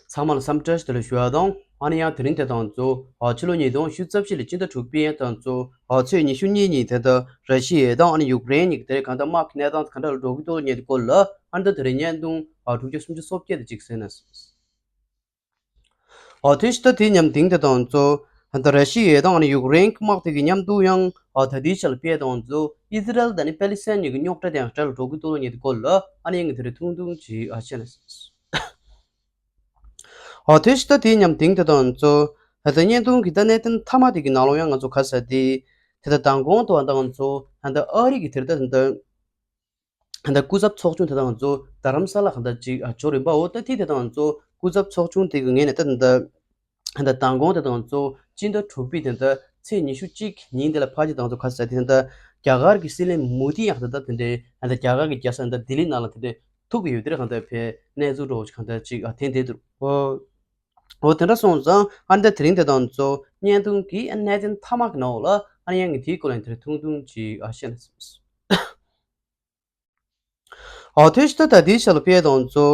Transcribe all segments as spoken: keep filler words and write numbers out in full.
ཚང་མ་ལ་འཚམས་འདྲི་ཞུ་དེ་ལ་ཞུ་ཡ་དང་། ཨ་ནི་ཡང་དེ་རིང་དེ་དང་གཙོ་ཕྱི་ལོ་ཉིས་སྟོང་ཉི་ཤུ་རྩ་བཞི་ལོའི་སྤྱི་ཟླ་དྲུག་པའི་དང་གཙོ་ཚེས་ཉི་ཤུ་གཉིས་ཉིན་དེ་ལྟར་ར་ཤི་ཡ་དང་ཨ་ནི་ཡུཀ་རེན་གཉིས་ཀྱི་དེ་རིང་གང་ལྟར་དམག་གི་གནས་སྟངས་གང་འདྲ་ལ་འགྲོ་གི་འདུག་ཉེ་དུ་སྐོར་ལ་ཨ་ནི་ད་དེ་རིང་བརྙན་ཐུང་དྲུག་བརྒྱ་སུམ་ཅུ་སོ་བརྒྱད་དེ་གཅིག་གསན་ན། ཨོ་དེ་ཕྱི་ཟླ་དེའི་ཉམས་དེང་དེ་དང་གཙོ་ད་ར་ཤི་ཡ་དང་ཨ་ནི་ཡུཀ་རེན་གྱི་དམག་དེ་གི་མཉམ་དུ་ཡང་ཨ་ད་ལྟའི་ཆར་ལ་དཔེ་དང་གཙོ་ཨི་ཟི་རལ་དང་ཨ་ནི་པེ་ལི་སི་ཐན་གཉིས་ཀྱི་རྙོག་དྲ་དེ་ཡང་གྲ་ལ་འགྲོ་གི་འདུག་ཉེ་དུ་སྐོར་ལ་ཨ་ནི་ཡང་དེ་རིང་ཐུང་ཐུང་ཅིག་ཨ་བཤད་ན། ཨོ་དེ་ཕྱི་ཟླ་དེའི་ཉམས་དེང་དེ་དང་གཙོ་ད་ལྟ་བརྙན་ཐུང་གི་ད་གནད་དོན་མཐའ་མ་དེ་གི་ནང་ལོགས་ཡང་ང་ཚོ་ག་ས་དེ་དེ་ད་མདང་དགོང་དུ་ཨ་དང་གཙོ་ད་ལྟ་ཨ་རི་གི་དེར་ད་ད་ད་ལྟ་སྐུ་ཚབ་ཚོགས་ཆུང་དེ་དང་གཙོ་རྡ་རམ་ས་ལ་གང་ལྟར་ཅིག་ཨ་འབྱོར་ཡིན་པའོ། ད་ཐིག་དེ་དང་གཙོ་སྐུ་ཚབ་ཚོགས་ཆུང་དེ་གི་ངོས་ནས་ད་ད་ད་མདང་དགོང་དེ་དང་གཙོ་སྤྱི་ཟླ་དྲུག་པའི་དེ་ད་ཚེས་ཉི་ཤུ་གཅིག་ཉིན་དེ་ལ་ཕལ་ཆེར་དང་གཙོ་ག་ས་དེ་ད་རྒྱ་གར་གྱི་སྲིད་བློན་མོ་དི་ཡང་ད་ད་དེ་འདྲའི་ད་རྒྱ་གར་གྱི་རྒྱལ་ས་ད་ལྡི་ལི་ནང་ལ་དེ་འདྲའི་ཐུག་གི་ཡོད་དེ་རེད། གང་ལྟར་བས་གནས་ཚུལ་འདྲ་བོ་ཅིག་གང་ལྟར་ཅིག་ཨ་ཐེངས་དེ་འདུག་ཨོ། འོ་དེ་འདྲ་སོང་ཙང་ཨ་ནི་ད་དེ་རིང་དེ་དང་གཙོ་བརྙན་ཐུང་གི་གནད་དོན་མཐའ་མ་གི་ནང་ལ་ཨ་ནི་ཡང་ངས་དེའི་སྐོར་ལ་དེ་རིང་ཐུང་ཐུང་ཅིག་ཨ་བཤད་ན། ཨོ་དེ་ཕྱི་ད་ལྟ་དེའི་ཆ་ལ་དཔེ་དང་གཙོ་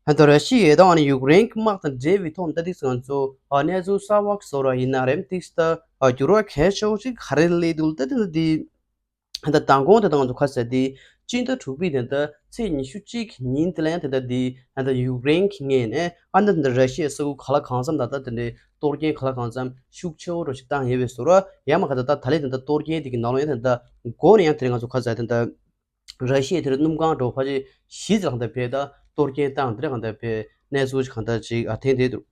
ཨ་ད་ར་ཤི་ཡ་དང་ཨ་ནི་ཡུཀ་རེན་གྱི་དམག་དང་འབྲེལ་བའི་ཐོག་ད་ཏིག་ཙམ་གཙོ་ཨ་གནས་ཚུལ་གསར་བ་བཟོ་ར་ཡིན་ན་རེམ་ཏིག་ཙམ་ཨ་འགྱུར་བ་གལ་ཆེ་བོ་ཞིག་ག་རེ་སླེབས་འདུག་ད་དེ་ད་དེ། ད་མདང་དགོང་དེ་དང་ཚོ་ཁ་ཟེར་དེ་སྤྱི་ཟླ་དྲུག་པའི་དེ་ད་ཚེས་ཉི་ཤུ་གཅིག་ཉིན་དེ་ལ་ཡང་དེ་ད་དེ་ད་ཡུཀ་རེན་གྱི་ངོས་ནས་ཨ་ད་དེ་ར་ཤི་ཡའི་ས་ཁུལ་ག་ལ་གང་འཚམ་ད་ད་དེ་འདྲའི་གཏོར་སྐྱོན་ག་ལ་གང་འཚམ་ཤུགས་ཆེ་བོ་རོ་ཞིག་བཏང་ཡོད་པའི་བཟོ་ར། ཡང་མ་ག་ད་ད་ད་ལེ་དེ་ད་གཏོར་སྐྱོན་དེ་གི་ནང་ལོགས་ཡང་དེ་ད་མགོ་ནས་ཡང་དེ་རིང་ང་ཚོ་ཁ་ཟེར་དེ་ད་ར་ཤི་ཡའི་དེ་ད་སྣུམ་ཁང་འགྲོ་ཕ་ཆེ་གཞི་ཚ་གང་ད་བས་ད་གཏོར་སྐྱོན་བཏང་དེ་ར་གང་ད་བས་གནས་ཚུལ་ཞིག་གང་ད་ཅིག་ཨ་ཐེངས་དེ་འདུག་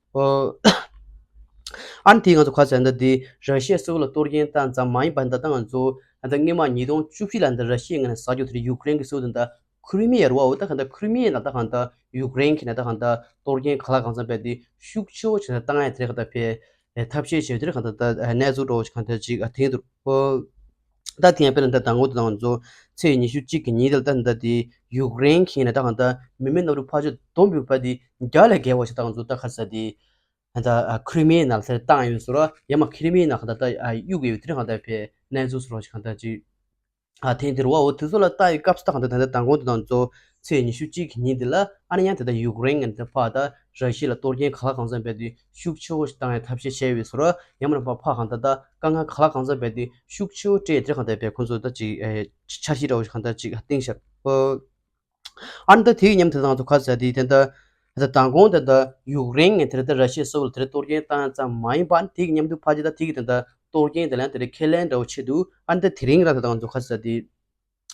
ཨ་ནི་དེ་ང་ཚོ་ཁ་ཟེར་ད་དེ་ར་ཤི་ཡའི་ས་ཁུལ་ལ་གཏོར་སྐྱོན་བཏང་ཙམ་མ་ཡིན་པ་ད་ད་ང་ཚོ་ད་སྔོན་མ་ཉིས་སྟོང་བཅུ་བཞི་ལ་ད་ར་ཤི་ཡའི་ངོས་ནས་ས་ཕྱོགས་དེར་ཡུཀ་རེན་གྱི་ས་ཁུལ་དེ་ད་ཁི་རི་མི་ཡ་རུ་བ་འོ་ད་ག་ད་ཁི་རི་མི་ཡ་ན་ད་ག་ད་ཡུཀ་རེན་གྱི་ན་ད་ག་ད་གཏོར་སྐྱོན་ག་ལ་གང་འཚམ་བས་དེ་ཤུགས་ཆེ་བོ་ཞིག་ད་བཏང་ཡ་དེ་ག་ད་བས་ཐབས་ཤེས་བྱས་དེ་ག་ད་ད་གནས་ཚུལ་འདྲ་བོ་ཞིག་ག་ད་ཅིག་ཨ་ཐེངས་དུ་ཨོ། ད་ཐེངས་དཔེར་ན་ད་དང་པོ་དེ་ད་ང་ཚོ་ཚེས་ཉི་ཤུ་གཅིག་གི་ཉིན་དེ་ལ་ད་ད་དེ་ཡུཀ་རེན་གྱི་ན་ད་ག་ད་མི་མེད་ནོར་བུ་ཕ་ཆོས་སྡོམ་པའི་པ་དེ་རྒྱ་ལས་བརྒལ་བ་ཞིག་ད་ང་ཚོ་ད་ག་ས་དེ། ད་ཁི་རི་མི་ཡའི་ནང་ལ་དེར་བཏང་ཡོད་ཟེར་རོ། ཡང་མ་ཁི་རི་མི་ཡའི་ནང་ཁ་ད་ད་གཡུག་ཡོད་དེ་རིང་ཁ་ད་བས་གནས་ཚུལ་ཟེར་རོ་ཞིག་གང་ལྟར་ཅིག་ཨ་ཐེངས་དེར་བ་འོ་དེ་ཚོ་ལ་ལྟ་ཡི་སྐབས་སུ་ད་གང་ལྟར་ད་ལྟ་མདང་དགོང་དེ་དང་གཙོ་ཚེས་ཉི་ཤུ་གཅིག་གི་ཉིན་དེ་ལ་ཨ་ནི་ཡང་དེ་ལྟ་ཡུཀ་རེན་ངན་དེ་ཕ་ད་ར་ཤི་ལ་གཏོར་སྐྱོན་ག་ལ་གང་འཚམ་བས་དེ་ཤུགས་ཆེ་བོ་ཞིག་བཏང་ཡ་ཐབས་ཤེས་བྱས་ཡོད་ཟེར་རོ། ཡང་མ་རེད་པ་ཕ་གང་ལྟར་ད་དཀའ་ངལ་ག་ལ་གང་འཚམ་བས་དེ་ཤུགས་ཆེ་བོ་སྤྲད་དེ་རིང་ཁ་ད་བས་ཁོང་ཚོ་ད་ཅིག་འཆར་གཞི་འདྲ་བོ་ཞིག་གང་ལྟར་ཅིག་བཏིང་ཤར་ཨོ། ཨ་ནི་ད་དེའི་མཉམ་དུ་དང་ཚོ་ཁ་ཟེར་དེ་དེ་འདྲ་ད་མདང་དགོང་དེ་འདྲ་ཡུཀ་རེན་ངས་དེ་འདྲ་ད་ར་ཤི་ཡའི་ས་ཁུལ་དེ་འདྲ་གཏོར་སྐྱོན་བཏང་ཙམ་མ་ཡིན་པ་ཨ་ནི་དེའི་མཉམ་དུ་ཕལ་ཆེར་ད་དེ་གི་དེ་འདྲ་གཏོར་སྐྱོན་དེ་ལ་ཡང་དེ་འདྲ་ཁས་ལེན་འདྲ་བོ་ཆེད་དུ་ཨ་ནི་ད་དེ་རིང་ར་ད་དང་ཚོ་ཁ་ཟེར་དེ་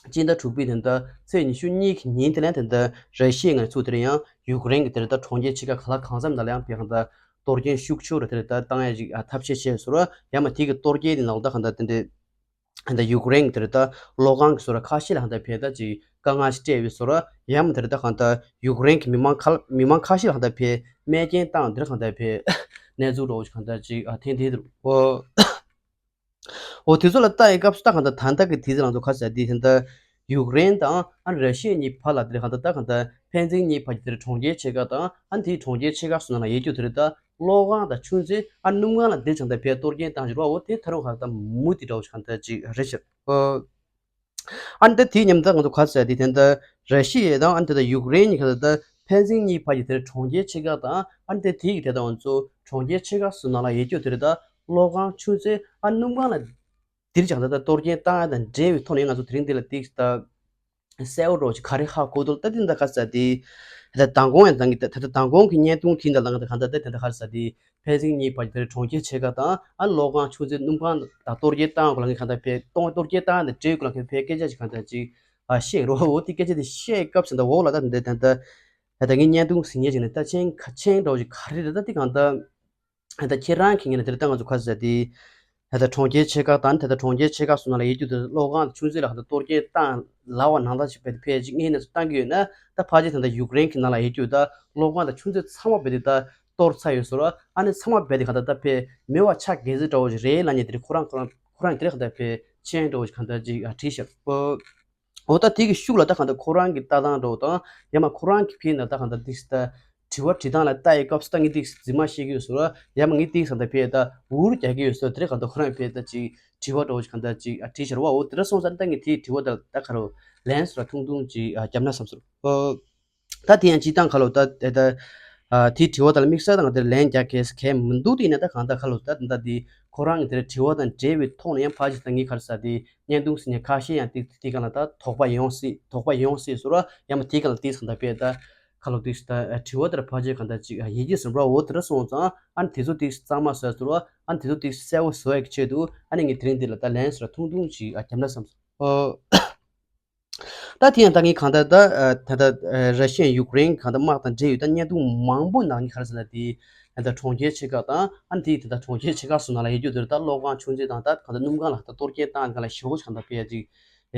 སྤྱི་ཟླ་དྲུག་པའི་དེ་འདྲ་ཚེས་ཉི་ཤུ་གཉིས་ཀྱི་ཉིན་དེ་ལ་ཡང་དེ་འདྲ་ར་ཤི་ཡའི་ངས་ཚུགས་དེ་རིང་ཡང་ཡུཀ་རེན་གྱི་དེ་འདྲ་ད་གྲོང་ཁྱེར་ཆེ་ཁག་ག་ལ་གང་འཚམ་ད་ལ་ཡང་བས་གང་ལྟར་གཏོར་སྐྱོན་ཤུགས་ཆེ་རུ་དེ་འདྲ་ད་བཏང་ཡ་ཅིག་ཐབས་ཤེས་བྱས་ཟེར་རོ། ཡང་མ་དེ་གི་གཏོར་སྐྱོན་དེ་ནང་ལ་ད་གང་ལྟར་དེ་འདྲ། ད་ཡུཀ་རེན་གྱི་དེར་ད་གློག་ཁང་གི་བཟོ་གྲྭ་ཁ་ཤས་ལ་ཧང་ད་བས་ད་ཅིག་དཀའ་ངལ་ཞིག་སྤྲད་ཡོད་བཟོ་གྲྭ་ཡང་མ་དེར་ད་ཧང་ད་ཡུཀ་རེན་གྱི་མི་མང་ཁ་མི་མང་ཁ་ཤས་ལ་ཧང་ད་བས་རྨས་སྐྱོན་བཏང་དེར་ཧང་ད་བས་གནས་ཚུལ་འདྲ་བོ་ཞིག་ཧང་ད་ཅིག་ཨ་ཐེངས་དེ་དུ་ཨོ། ཨོ་དེ་ཚོ་ལ་ལྟ་ཡི་སྐབས་སུ་ད་ཧང་ད་ད་ལྟ་གི་དེ་ཚོ་ལ་ཚོ་ཁ་ཟེར་དེ་ཧང་ད་ཡུཀ་རེན་དང་ཨ་ར་ཤི་ཡ་གཉིས་བར་ལ་དེར་ཧང་ད་ད་ཧང་ད་ཕན་ཚུན་གཉིས་བར་གྱི་དེར་གྲོང་ཁྱེར་ཆེ་ཁག་དང་ཨ་དེའི་གྲོང་ཁྱེར་ཆེ་ཁག་སུ་ནང་ལ་ཡོད་རྒྱུ་དེར་ད། གློག་ཁང་དང་ཆུ་མཛོད་ཨ་སྣུམ་ཁང་ལ་འདིར་བྱང་ད་བས་གཏོར་སྐྱོན་བཏང་ཞིག་རོ། འོ་དེ་ད་རུང་ཧ་ད་མུ་དེ་འདྲ་བོ་ཞིག་གང་ལྟར་ཅིག་རེད་ཤག་ཨ་ནི་ད་དེའི་མཉམ་ད་ང་ཚོ་ག་ཟེར་དེ་དེ་ད་ར་ཤི་ཡ་དང་ཨ་ནི་དེ་ད་ཡུཀ་རེན་གཉིས་ཁ་ད་ད་ཕན་ཚུན་གཉིས་བར་གྱི་དེར་གྲོང་ཁྱེར་ཆེ་ཁག་དང་ཨ་ནི་ད་དེའི་གི་དེ་ད་ང་ཚོ་གྲོང་ཁྱེར་ཆེ་ཁག་སུ་ནང་ལ་ཡོད་རྒྱུ་དེར་ད་གློག་ཁང་ཆུ་མཛོད་ཨ་སྣུམ་ཁང་ལ་འདིར་བྱང་ད་ད་གཏོར་སྐྱོན་བཏང་ཡ་དང་འབྲེལ་བའི་ཐོག་ནས་ང་ཚོ་དེ་རིང་འདི་ལ་ཏིག་ད། གསལ་བོ་རོ་ཅིག་ག་རེ་ཧ་གོ་འདུག་ད་དེ་འདྲ་ག་ས་དེ། ད་ལྟ་མདང་དགོང་ཡང་ད་ད་ལྟ་མདང་དགོང་གི་བརྙན་ཐུང་དེ་འདྲ་ལ་ང་ད་ག་ད་ད་དེ་འདྲ་ག་ས་དེ། ཕན་ཚུན་གཉིས་བར་གྱི་དེ་གྲོང་ཁྱེར་ཆེ་ཁག་དང་ཨ་གློག་ཁང་ཆུ་མཛོད་སྣུམ་ཁང་དང་གཏོར་སྐྱོན་བཏང་དགོས་ལ་ངས་ག་ད་ཕེ་གཏོང་གཏོར་སྐྱོན་བཏང་དང་འབྲེལ་དགོས་ལ་ངས་ཕེ་སྐད་ཆ་ཅིག་ག་ད་ཅིག་ཨ་བཤད་རོ། འོ་དེ་སྐད་ཆ་དེ་བཤད་སྐབས་སུ་ད་འོག་ལ་ད་དེ་འདྲ་ད་ད་ད་ངས་བརྙན་ཐུང་ཟིན་ཉེ་ཅིག་ནས་ད་ཆེན་ཁ་ཆེན་འདྲ་བོ་ཅིག་ག་རེ་རེད་ད་དེ་གང་ད། ད་ཁྱེད་རང་གི་ངོས་ནས་དེར་ལྟ་ང་ཚོ་ཁ་ཟེར་དེ། ད་གྲོང་ཁྱེར་ཆེ་ཁག་དང་ད་ལྟ་གྲོང་ཁྱེར་ཆེ་ཁག་སོགས་ནང་ལ་ཡོད་རྒྱུ་དེ་གློག་ཁང་དང་ཆུ་མཛོད་ལ་ད་གཏོར་སྐྱོན་བཏང་ལབ་པ་ནང་ལྟར་ཞིག་བས་ཕལ་ཆེར་ངེས་ནས་སུ་བཏང་གི་ཡོད་ན་ད་ཕལ་ཆེར་ད་ལྟ་ཡུཀ་རེན་གྱི་ནང་ལ་ཡོད་རྒྱུ་ད་གློག་ཁང་དང་ཆུ་མཛོད་ཚང་མ་བས་དེ་ད་གཏོར་ཚར་ཡོད་ཟེར་བ་ཨ་ནི་ཚང་མ་བས་དེ་ག་ད་ད་ཕལ་མེད་པ་ཆ་གེ་ཟེར་འདྲ་བོ་ཞིག་རེད་ལབ་ནས་དེ་རིང་ཁོ་རང་ཁོ་རང་ཁོ་རང་དེ་རིང་ག་ད་ཕལ་ཆེན་འདྲ་བོ་ཞིག་ག་ད་ཅིག་བྲིས་ཤག་འོ་ད་དེ་གི་ཤུགས་ལ་ད་གང་ལྟར་ཁོ་རང་གི་ལྟ་སྟངས་འདྲ་བོ་དང་ཡང་མ་ཁོ་རང་གི་ཕི་ན་ད་གང་ལྟར་འདི་ད་དྲི་བ་དྲི་སྟངས་ལ་ལྟ་ཡི་སྐབས་སུ་ད་ངས་འདི་རྫུན་མ་བཤད་ཀྱི་ཡོད་ཟེར་བ་ཡང་མ་ངས་འདི་ས་ད་ཕི་ད་འུར་རྒྱག་གི་ཡོད་ཟེར་བ་དེ་རེད། གང་ལྟར་ཁོ་རང་ཕི་ད་ཅིག་དྲི་བ་འདྲ་བོ་ཞིག་གང་ལྟར་ཅིག་ཨ་དྲིས་ཤར་བ། འོ་དེ་འདྲ་སོང་ཙང་ད་ངས་དེའི་དྲི་བ་ད་ད་ག་རེ་ལན་ཟེར་བ་ཐུང་ཐུང་ཅིག་ཨ་བརྒྱབ་ན་བསམ་ཟེར་བ། ད་དེ་ཡང་སྤྱིར་བཏང་ཁ་ལོ་ད་ད་ད་ ཨ་དེའི་དྲི་བ་དང་དམིགས་བསལ་དང་དེར་ལན་རྒྱག་མཁན་གང་མི་འདུག་དེ་ཡིན་ན་ད་གང་ལྟར་ཁ་ལོ་ད་ད་དེ་ཁོ་རང་གི་དེར་དྲི་བ་དང་འབྲེལ་བའི་ཐོག་ནས་ཡང་ཕལ་ཆེར་ད་ངས་ག་རེ་ཟེར་དེ་བརྙན་ཐུང་ཟེར་ནས་ཁ་ཤས་ཡང་དེ་དེ་ག་ལ་ད་དོགས་པ་ཡོང་སྲིད་དོགས་པ་ཡོང་སྲིད་ཟེར་བ་ཡང་མ་དེ་ག་ལ་དེ་ཟེར་ད་དཔེ་ད་ཁ་ལོ་དེ་ད་དྲི་བ་དེར་ཕལ་ཆེར་གང་ལྟར་ཅིག་ཡིད་ཆེས་ཟིན་པ་འོ་དེ་འདྲ་སོང་ཙང་ཨ་ནི་དེ་ཚོ་དེ་གཙང་མ་བཟོས་ཟེར་བ་ཨ་ནི་དེ་ཚོ་དེ་གསལ་བོ་བཟོ་ཡག་གི་ཆེད་དུ་ཨ་ནི་ངས་དེ་རིང་འདི་ལ་ད་ལན་ཟེར་བ་ཐུང་ཐུང་ཅིག་བརྒྱབ་ན་བསམ་སོང་། ད་དེ་ཡང་ད་ངས་གང་ལྟར་ད་ད་ལྟ་ར་ཤི་ཡ་ཡུཀ་རེན་གང་ལྟར་དམག་དང་འབྲེལ་ཡོད་ད་བརྙན་ཐུང་མང་པོ་ནང་ངས་ག་རེ་ཟེར་ན་དེ་ད་ལྟ་གྲོང་ཁྱེར་ཆེ་ཁག་དང་ཨ་ནི་དེ་ད་ལྟ་གྲོང་ཁྱེར་ཆེ་ཁག་སོགས་ནང་ལ་ཡོད་རྒྱུ་དེར་ད་གློག་ཁང་ཆུང་ཙེ་དང་ད་གང་ལྟར་སྣུམ་ཁང་ལ་ད་གཏོར་སྐྱོན་བཏང་ག་ལ་ཞེ་པོ་ཅིག་གང་ལྟར་སྤེལ་ཡ་ཅིག་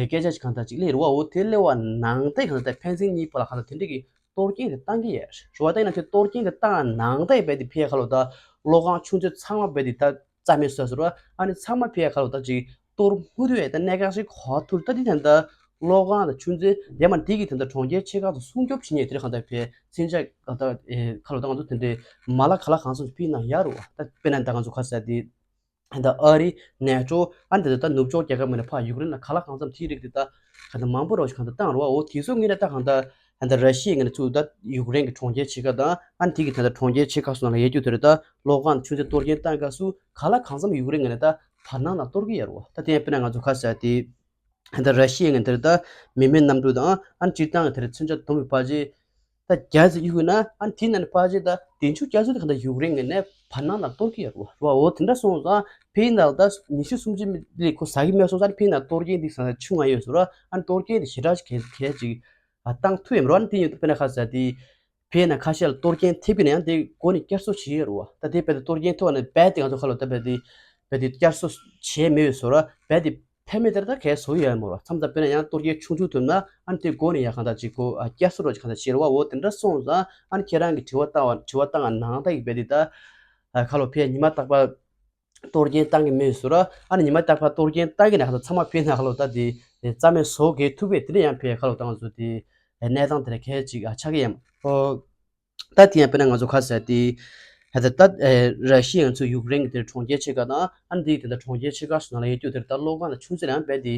སྐད་ཆ་ཅིག་གང་ལྟར་ཅིག་སླེབས་རེད་བ། འོ་དེ་སླེབས་པ་ནང་ལྟར་གང་ལྟར་ཕན་ཚུན་གཉིས་བར་ལ་གང་ལྟར་དེ་འདྲ་གི་གཏོར་སྐྱོན་དེ་བཏང་གི་ཡོད་རེད་བ། ད་ཡིན་ན་དེ་གཏོར་སྐྱོན་དེ་བཏང་ནང་ལྟར་རྦད་དེ་ཕེ་ཁ་ལོ་ད་གློག་ཁང་ཆུང་ཙེ་ཚང་མ་རྦད་དེ་ད། རྩ་མེད་བཟོས་ཟེར་བ་ཨ་ནི་ཚང་མ་ཕེ་ཁ་ལོ་ད་ཅིག་གཏོར་མུ་མཐུད་ཡས་ད་གནད་འགག་ཞིག་གོ་ཐུར་ད་འདི་ད་ལྟ་གློག་ཁང་དང་ཆུ་མཛོད་རྒྱ་མ་འདི་གི་ད་ལྟ་གྲོང་ཁྱེར་ཆེ་ཁག་ཏུ་སྲུང་སྐྱོབ་བྱེད་མཁན་དེ་རིགས་གང་ལྟར་ཕེ་མཚོན་ཆ་གང་ལྟར་ཁ་ལོ་ད་ང་ཚོ་དེ་འདྲའི་མ་ལག་ག་ལ་གང་འཚམ་ཕིན་ན་ཡག་རུ་བ། ད་དཔེར་ན་ད་ང་ཚོ་ཁ་ཟས་དེ་ད་ཨ་རི་ནེ་ཊོ་ཨ་ནི་ད་ད་ནུབ་ཕྱོགས་རྒྱལ་ཁབ་མིན་ན་ཕ་ཡུཀ་རེན་ལ་ག་ལ་གང་འཚམ་དེའི་རིགས་དེ་ད་ག་ད་མང་པོ་རོགས་ཞིག་གང་ད་བཏང་རུ་བ། འོ་དེ་ཚོ་ངེས་ན་ད་གང་ད། ད་ལྟ་ར་ཤི་ཡའི་ངོས་ནས་ཚུར་ད་ཡུཀ་རེན་གྱི་གྲོང་ཁྱེར་ཆེ་ཁག་དང་ཨ་ནི་དེ་གི་ད་ལྟ་གྲོང་ཁྱེར་ཆེ་ཁག་སོགས་ནང་ལ་ཡོད་རྒྱུ་དེ་རེད། ད་གློག་ཁང་ཆུ་མཛོད་གཏོར་སྐྱོན་བཏང་སྐབས་སུ་ག་ལ་གང་འཚམ་ཡུཀ་རེན་ངོས་ནས་ད་བར་སྣང་ལ་གཏོར་གྱི་ཡོད་རེད་བ། ད་དེ་ཡང་དཔེར་ན་ང་ཚོ་ཁ་ཟས་དེ་ད་ལྟ་ར་ཤི་ཡའི་ངོས་དེར་ད་མི་མེད་གནམ་གྲུ་དང་ཨ་ནི་སྤྱིར་བཏང་གི་དེར་མཚོན་ཆ་བསྡོམས་པའི་ཕལ་ཆེར་ད་བརྒྱ་ཙམ་གཡུགས་ན་ཨ་ནི་དེ་ནང་ནས་ཕལ་ཆེར་ད་བདུན་ཅུ་བརྒྱ་ཙམ་དེ་ག་ད་ཡུཀ་རེན་ངོས་ནས་བར་སྣང་ལ་གཏོར་གྱི་ཡོད་རེད་བ། འོ་དེ་འདྲ་སོང་ཙང་ཕིན་ནང་ད་ཉི་ཤུ་སུམ་ཅུ་མི་ལི་ཁོ་ཟ་གི་མེད་སོང་ཙང་ཕིན་ནང་གཏོར་སྐྱོན་འདི་ཟ་ཆུང་ང་ཡོད་ཟེར་བ་ཨ་ནི་གཏོར་སྐྱོན་འདི་ཞེ་དྲག་གལ་གལ་ཅིག་ཨ་བཏང་ཐུབ་ཡོད་མ་རེད་བ། ཨ་ནི་དེ་ཡོད་དུ་དཔེར་ན་ཁ་ཟས་དེ་ཕེ་ན་ཁ་ཤས་ལ་གཏོར་སྐྱོན་ཐེབས་པ་ཡིན་ན་ཡང་དེ་མགོ་ནས་བསྐྱར་གསོ་བྱེད་ཡོད་རེད་བ། ད་དེ་རྦད་དེ་གཏོར་སྐྱོན་ཐེབས་པ་ན་རྦད་དེ་ང་ཚོ་ཁ་ལོ་ད་རྦད་དེ་རྦད་དེ་བསྐྱར་གསོ་བྱས་མེད་པའི་བཟོ་འདྲ་རྦད་དེ་ཕན་མེད་དེར་ད་གས་བཟོ་ཡོད་མ་རེད་བ། མཚམས་ད་དཔེར་ན་ཡང་གཏོར་སྐྱོན་ཆུང་ཆུང་ཐེབས་ན་ཨ་ནི་དེ་མགོ་ནས་ཡང་གང་ལྟར་ཅིག་གོ་ཨ་བསྐྱར་གསོ་རོགས་ཅིག་གང་ལྟར་བྱེད་རེད་བ། འོ་དེ་འདྲ་སོང་ཙང་ཨ་ནི་ཁྱེད་རང་གི་དྲི་བ་བཏང་བ་དྲི་བ་བཏང་བ་ནང་ལྟར་གྱི་རྦད་དེ་ད་ཨ་ཁ་ལོ་ཕེ་ཉི་མ་རྟག་པར་གཏོར་སྐྱོན་བཏང་གི་མེད་ཟེར་ར། ཨ་ནི་ཉི་མ་རྟག་པར་གཏོར་སྐྱོན་བཏང་གི་ན་ཁ་ལོ་ཚང་མ་ཕེ་ན་ཁ་ལོ་ད་དེ་རྩ་མེད་བཟོ་གི་ཐུབ་པའི་དེ་འདྲ་ཡང་ཕེ་ཁ་ལོ་ད་ང་ཚོ་དེ་གནས་སྟངས་དེ་འདྲ་གལ་ཅིག་ཨ་ཆགས་ཀྱི་ཡིན། ཨོ། ད་དེ་ཡང་དཔེར་ན་ང་ཚོ་ཁ་ཟས་དེ་ཧ་ད་ད་ར་ཤི་ཡ་ང་ཚོ་ཡུཀ་རེན་གྱི་དེ་གྲོང་ཁྱེར་ཆེ་ཁག་དང་ཨ་ནི་དེ་དེ་འདྲ་གྲོང་ཁྱེར་ཆེ་ཁག་སོགས་ནང་ལ་ཡོད་རྒྱུ་དེར་ད་གློག་ཁང་དང་ཆུ་མཛོད་ལ་ཡང་རྦད་དེ་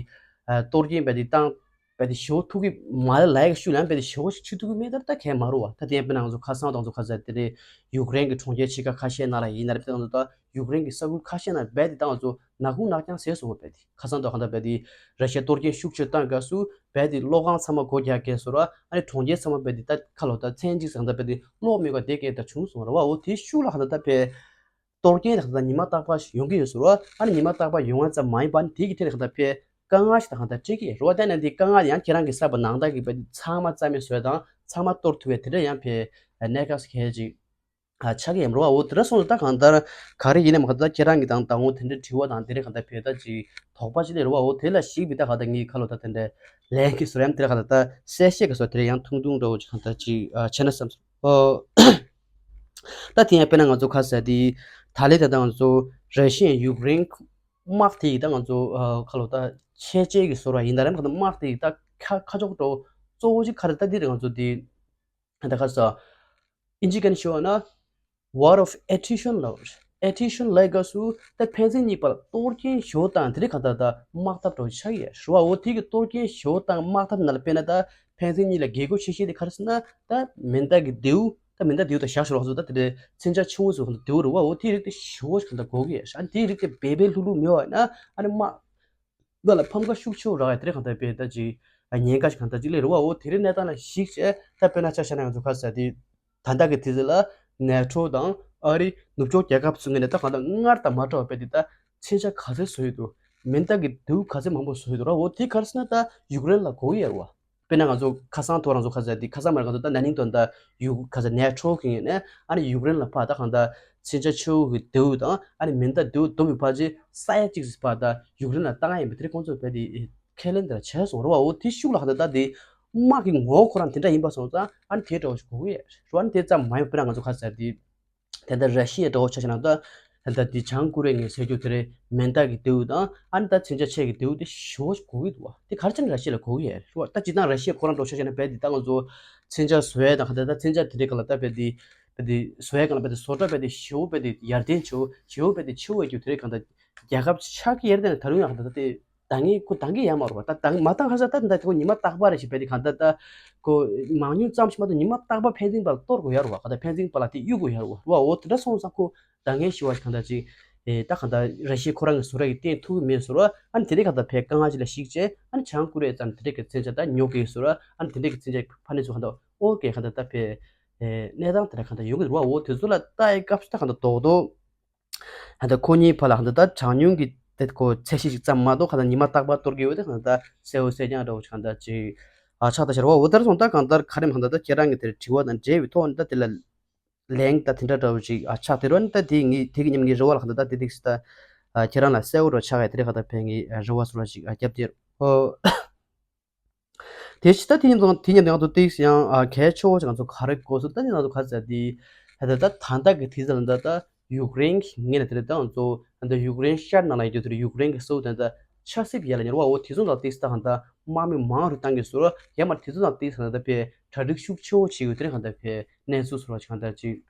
གཏོར་སྐྱོན་རྦད་དེ་བཏང་། རྦད་དེ་ཞེ་པོ་ཐུག་གི་མ་རེད་ལབ་ཡག་ཤུལ་ལ་ཡང་རྦད་དེ་ཞེ་པོ་ཞིག་ཆུ་ཐུག་གི་མེད་ད་ད་གས་མ་རུ་བ། ད་དེ་ཡང་དཔེར་ན་ང་ཚོ་ཁ་སང་དང་ང་ཚོ་ཁ་ཟས་དེ་རེད། ཡུཀ་རེན་གྱི་གྲོང་ཁྱེར་ཆེ་ཁག་ཁ་ཤས་ནང་ལ་ཡིན་ན་རེད། དཔེར་ན་ང་ཚོ་ད་ཡུཀ་རེན་གྱི་ས་ཁུལ་ཁ་ཤས་ནང་རྦད་དེ་ད་ང་ཚོ་ནག་ཁུང་ནག་རྐྱང་ཟས་སོང་བ། རྦད་དེ་ཁ་སང་དང་གང་ལྟར་རྦད་དེ་ར་ཤི་ཡ་གཏོར་སྐྱོན་ཤུགས་ཆེ་བཏང་སྐབས་སུ་རྦད་དེ་གློག་ཁང་ཚང་མ་སྒོ་རྒྱག་གས་སོང་ར། ཨ་ནི་གྲོང་ཁྱེར་ཚང་མ་རྦད་དེ་ད་ཁ་ལོ་ད་མཚན་གཅིག་ཟེར་གང་ལྟར་རྦད་དེ་གློག་མེད་པ་དེ་གས་ད་བྱུང་སོང་ར་བ། འོ་དེ་ཤུགས་ལ་གང་ལྟར་ད་ཕེ། གཏོར་སྐྱོན་དང་ཉི་མ་རྟག་པར་ཡོང་གི་ཡོད་ཟེར་བ། ཨ་ནི་ཉི་མ་རྟག་པར་ཡོང་བ་ཙམ་མ་ཡིན་པར་དེ་གི་ཐད་ལ་གང་ལྟར་ཕེ་དཀའ་ངལ་ཞིག་དང་གང་ལྟར་འཕྲད་ཀྱི་ཡོད་རེད་བ། དེ་ནས་འདི་དཀའ་ངལ་ཡང་ཁྱེད་རང་གིས་བསགས་པ་ནང་ལྟར་གྱི་རྦད་དེ་ཚང་མ་རྩ་མེད་བཟོས་དང་ཚང་མ་གཏོར་ཐུབ་པའི་དེ་འདྲ་ཡང་ཕེ་གནད་འགག་ཞིག་གལ་ཅིག་ཆགས་ཀྱི་ཡོད་རེད་བ། འོ་དེ་འདྲ་སོང་ཙང་ད་གང་ལྟར་ག་རེ་ཡིན་ནའི་མ་གཏོགས་ད་ཁྱེད་རང་གི་དང་ད་འོ་དེ་འདྲའི་དྲི་བ་དང་དེ་འདྲ་གང་ལྟར་ཕེ་ད་ཅིག་དོགས་པ་ཅིག་སླེབས་རེད་བ། འོ་དེ་ལ་གཞིགས་པའི་ད་གང་ལྟར་ངས་ཁ་ལོ་ད་དེ་འདྲ་ལན་གྱི་བཟོ་ཡང་དེ་འདྲ་གང་ལྟར་ད་གསལ་བཤད་ཀྱི་བཟོ་དེ་འདྲ་ཡང་ཐུང་ཐུང་འདྲ་བོ་ཅིག་གང་ལྟར་ཅིག་བྱས་ན་བསམ་སོང་། ཨོ། ད་དེ་ཡང་དཔེར་ན་ང་ཚོ་ཁ་ཟས་དེ་ད་ལས་ད་ལྟ་ང་ཚོ་ར་ཤི་ཡ་ཡུཀ་རེན་དམག་དེ་ཡིས་ད་ང་ཚོ་ཁ་ལོ་ད་ཆེ་ཆེ་གི་བཟོ་འདྲ་ཡིན་ད་རེད། དམག་དེ་ཡིས་ད་ཁ་ཁ་ཕྱོགས་འགྲོ་གཙོ་བོ་ཅིག་ག་རེ་ད་འདི་རེད། ང་ཚོ་དེ་ད་ཁ་ཟས་ཨིན་ཇི་སྐད་ནས་ཞུ་བ་ན་war of attrition ལབ་རེད། attrition ལབ་སྐབས་སུ་ད་ཕན་ཚུན་གཉིས་བར་གཏོར་སྐྱོན་ཞེ་པོ་བཏང་དེ་རིགས་གང་ལྟར་ད་དམག་འཐབ་འགྲོ་ཆགས་ཡས་རེད་བ། འོ་དེ་གི་གཏོར་སྐྱོན་ཞེ་པོ་བཏང་དམག་འཐབ་ནང་ལ་དཔེར་ན་ད་ཕན་ཚུན་གཉིས་ལ་འགན་ཁུར་ཆེ་ཤོས་དེ་ག་རེ་ཟེར་ན་ད་མེ་མདའ་གི་མདེའུ། ད་མེ་མདའ་མདེའུ་དང་བཞག་ཤོར་བ་སོགས་ད་དེ་འདྲའི་མཚོན་ཆ་ཆེ་བོ་ཚོ་གང་ལྟར་མདེའུ་རེད་བ། འོ་དེའི་རིགས་དེ་ཞེ་པོ་ཞིག་གང་ལྟར་དགོས་ཀྱི་ཡོད་རེད། ཨ་ནི་དེའི་རིགས་དེ་འབད་འབད་ལྷུག་ལྷུག་མེད་པ་ཡིན་ན་ཨ་ནི་དམག་ནང་ལ་ཕམ་ཁ་ཤུགས་ཆེ་བོ་རག་ཡ་དེ་རིགས་གང་ལྟར་དཔེ་ད་ཅིག་ཉེན་ཁ་ཞིག་གང་ལྟར་ཅིག་སླེབས་རེད་བ། འོ་དེ་རིགས་གནས་སྟངས་ལ་གཞིགས་བྱས་ད་དཔེར་ན་ཆ་བཞག་ན་ང་ཚོ་ག་རེ་ཟེར་དེ་ད་ལྟ་གི་དུས་ཚོད་ལ་ནེ་ཊོ་དང་ཨ་རི་ནུབ་ཕྱོགས་རྒྱལ་ཁབ་ཚོའི་ངོས་ནས་ད་གང་ལྟར་སྔར་དང་མ་འདྲ་བ་དཔེ་དེ་ད་མཚོན་ཆ་ག་ཚོད་བཟོ་ཡི་འདུག་མེ་མདའ་གི་མདེའུ་ག་ཚོད་མང་པོ་བཟོ་ཡི་འདུག་ར། འོ་དེ་ག་རེ་ཟེར་ན་ད་ཡུཀ་རེན་ལ་དགོས་ཀྱི་ཡོད་རེད་བ། དཔེར་ན་ང་ཚོ་ཁ་སང་ཐོག་རང་ཚོ་ཁ་ཟས་དེ་ཁ་སང་མ་རེད། ང་ཚོ་ད་ན་ནིང་དོན་དག་ཡུ་ཁ་ཟས་ནེ་ཊོ་གི་ངོས་ནས་ཨ་ནི་ཡུཀ་རེན་ལ་ཕར་ད་གང་ལྟར་མཚོན་ཆ་ཆེ་བོ་གི་མདེའུ་དང་ཨ་ནི་མེ་མདའ་མདེའུ་བསྡོམས་པའི་ཕལ་ཆེར་ས་ཡ་གཅིག་ཙམ་ཕར་ད་ཡུཀ་རེན་ལ་བཏང་ཡ་ཡིན་པ་དེ་རིགས་ཁོང་ཚོས་རྦད་དེ་ཁས་ལེན་དེ་འདྲ་བྱས་སོང་རེད་བ། འོ་དེ་ཤུགས་ལ་གང་ལྟར་ད་དེ་དམག་གི་ངོ་བོ་ཁོ་རང་དེ་འདྲ་ཡིན་པ་སོང་ཙང་ཨ་ནི་དེ་འདྲ་བ་ཞིག་དགོས་ཀྱི་ཡོད་རེད་བ། ཨ་ནི་དེ་ཙམ་མ་ཡིན་པ་དཔེར་ན་ང་ཚོ་ཁ་ཟས་དེ། ད་ལྟ་ར་ཤི་ཡའི་འདྲ་བོ་ཆ་བཞག་ན་ད་ད་ལྟ་འདི་བྱང་ཀོ་རི་ཡ་ངོས་ཟེར་རྒྱུ་དེ་རེད། མེ་མདའ་གི་མདེའུ་དང་ཨ་ནི་ད་མཚོན་ཆ་ཆེ་གི་མདེའུ་དེ་ཞེ་པོ་ཅིག་དགོས་ཀྱི་འདུག་བ། དེ་ག་རེ་བྱས་ནས་ར་ཤི་ཡ་ལ་དགོས་ཀྱི་ཡོད་རེད་བ། ད་སྤྱིར་བཏང་ར་ཤི་ཡ་ཁོ་རང་འདྲ་བོ་ཆ་བཞག་ན་རྦད་དེ་ད་ང་ཚོ་མཚོན་ཆ་བཟོ་ཡས་དང་ག་ད་ད་མཚོན་ཆ་དེ་འདྲའི་སྒང་ལ་ད་རྦད་དེ་རྦད་དེ་བཟོ་ཡས་སྒང་ལ་རྦད་དེ་བཟོ་གྲྭ་རྦད་དེ་ཞེ་པོ་རྦད་དེ་ཡར་ཐོན་བྱེད་ཞེ་པོ་རྦད་དེ་ཆེ་བོ་ཡོད་རྒྱུ་དེ་རེད། གང་ལྟར་རྒྱལ་ཁབ་ཆགས་ཀྱི་ཡོད་རེད། དེ་ནས་ད་རུང་ཡང་གང་ལྟར་ད་དེ། འདང་ངེས་ཁོ་འདང་གི་ཡོད་མ་རེད་པ། ད་འདང་མ་འདང་ཁ་ས་ད་འདི་ཁོ་ཉི་མ་རྟག་པ་རེད་ཞེས་པས་དེ་གང་ལྟར་ད་ཁོ་མང་ཉུང་ཙམ་ཞིག་མ་གཏོགས་ཉི་མ་རྟག་པ་ཕན་ཚུན་བར་གཏོར་དགོས་ཡོད་རེད་པ། གང་ལྟར་ཕན་ཚུན་བར་ལ་དེ་གཡུག་དགོས་ཡོད་རེད་པ། འོ་དེ་འདྲ་སོང་ཙང་ཁོ་འདང་ངེས་ཞེས་པ་གང་ལྟར་ཅིག་ཨེ་ད་གང་ལྟར་ར་ཤི་ཡ་ཁོ་རང་གི་བཟོ་གྲྭ་གིས་བསྟན་ཐུབ་ཀྱི་མེད་ཟེར་བ། ཨ་ནི་དེ་འདྲའི་གང་ལྟར་ཕའི་དཀའ་ངལ་ཅིག་ལ་གཞིགས་བྱས་ཨ་ནི་བྱང་ཀོ་རི་ཡ་ཙམ་དེ་འདྲའི་གི་མཚོན་ཆ་ད་ཉོ་དགོས་ཟེར་བ། ཨ་ནི་དེ་འདྲའི་གི་མཚོན་ཆ་ཕ་ནས་ཚུར་གང་ལྟར་ཨོ་ཀེ་གང་ལྟར་ད་ཕའི་ཨེ་གནས་སྟངས་དེ་འདྲ་གང་ལྟར་ཡོང་གི་རེད་པ། འོ་དེ་ཚོ་ལ་ལྟ་ཡི་སྐབས་སུ་ད་གང་ལྟར་རྡོག་རྡོག་ད་ལྟ་ཁོ་གཉིས་བར་ལ་ད་ལྟ་གྲངས་ཉུང་གི་དེ་ཁོ་ཚད་གཞི་ཞིག་ཙམ་མ་གཏོགས་གང་ལྟར་ཉི་མ་རྟག་པར་གཏོར་གི་ཡོད་དེ་གང་ལྟར་གསལ་བོ་གསལ་རྐྱང་འདྲ་བོ་ཞིག་གང་ལྟར་ཅིག་ཨ་ཆགས་ད་ཤར་བ། འོ་དེར་སོང་ད་གང་ལྟར་ག་རེ་མ་གང་ལྟར་ད་ཁྱེད་རང་གི་དེར་དྲི་བ་དང་འབྲེལ་བའི་ཐོག་ནས་ད་དེ་ལ་ལན་ད་དེ་འདྲ་འདྲ་བོ་ཞིག་ཨ་ཆགས་དེ་རོ་ནི་ད་དེ་ངས་དེ་གི་ཉམས་ངའི་རེ་བ་ལ་གང་ལྟར་ད་དེ་ཏིག་སི་ད་ཨ་ཁྱེད་རང་ལ་གསལ་བོ་རོ་ཆགས་ཡ་དེ་རེ་གང་ལྟར་ཕན་ངའི་རེ་བ་སོ་ར་ཞིག་ཨ་རྒྱབ་དེ་རོ། དེ་ཕྱི་ད་དེ་ཉིན་དང་དེ་ཉིན་དང་དུ་ཏིག་ཡང་ཨ་གལ་ཆེ་བོ་ཅིག་ང་ཚོ་ག་རེ་གོ་སོང་ད་དེ་ང་ཚོ་ག་ཟེར་དེ་ད་ད་ད་ད་ལྟ་གི་དུས་ཚོད་ལ་ད་ད་ཡུཀ་རེན་གྱི་ངོས་ནས་དེ་རེད། ད་ང་ཚོ་ད་ཡུཀ་རེན་ཤར་ནང་ལ་ཡོད་དུས་དེ་ཡུཀ་རེན་གྱི་ས་ཁུལ་དེ་ད་ཆབ་སྲིད་ཡར་ལ་ཉར་བ། འོ་དེ་ཚོ་ད་ཏིག་ད་གང་ད་དམག་མི་མང་རུ་བཏང་གི་སོ་ར་ཡང་མ་དེ་ཚོ་ད་ཏིག་ད་ད་ཕའི་གྲ་སྒྲིག་ཤུགས་ཆེ་བོ་བྱེད་དགོས་དེ་རེད། གང་ད་ཕའི་གནས་ཚུལ་སོ་ར་ཅིག་གང་ད་ཅིག་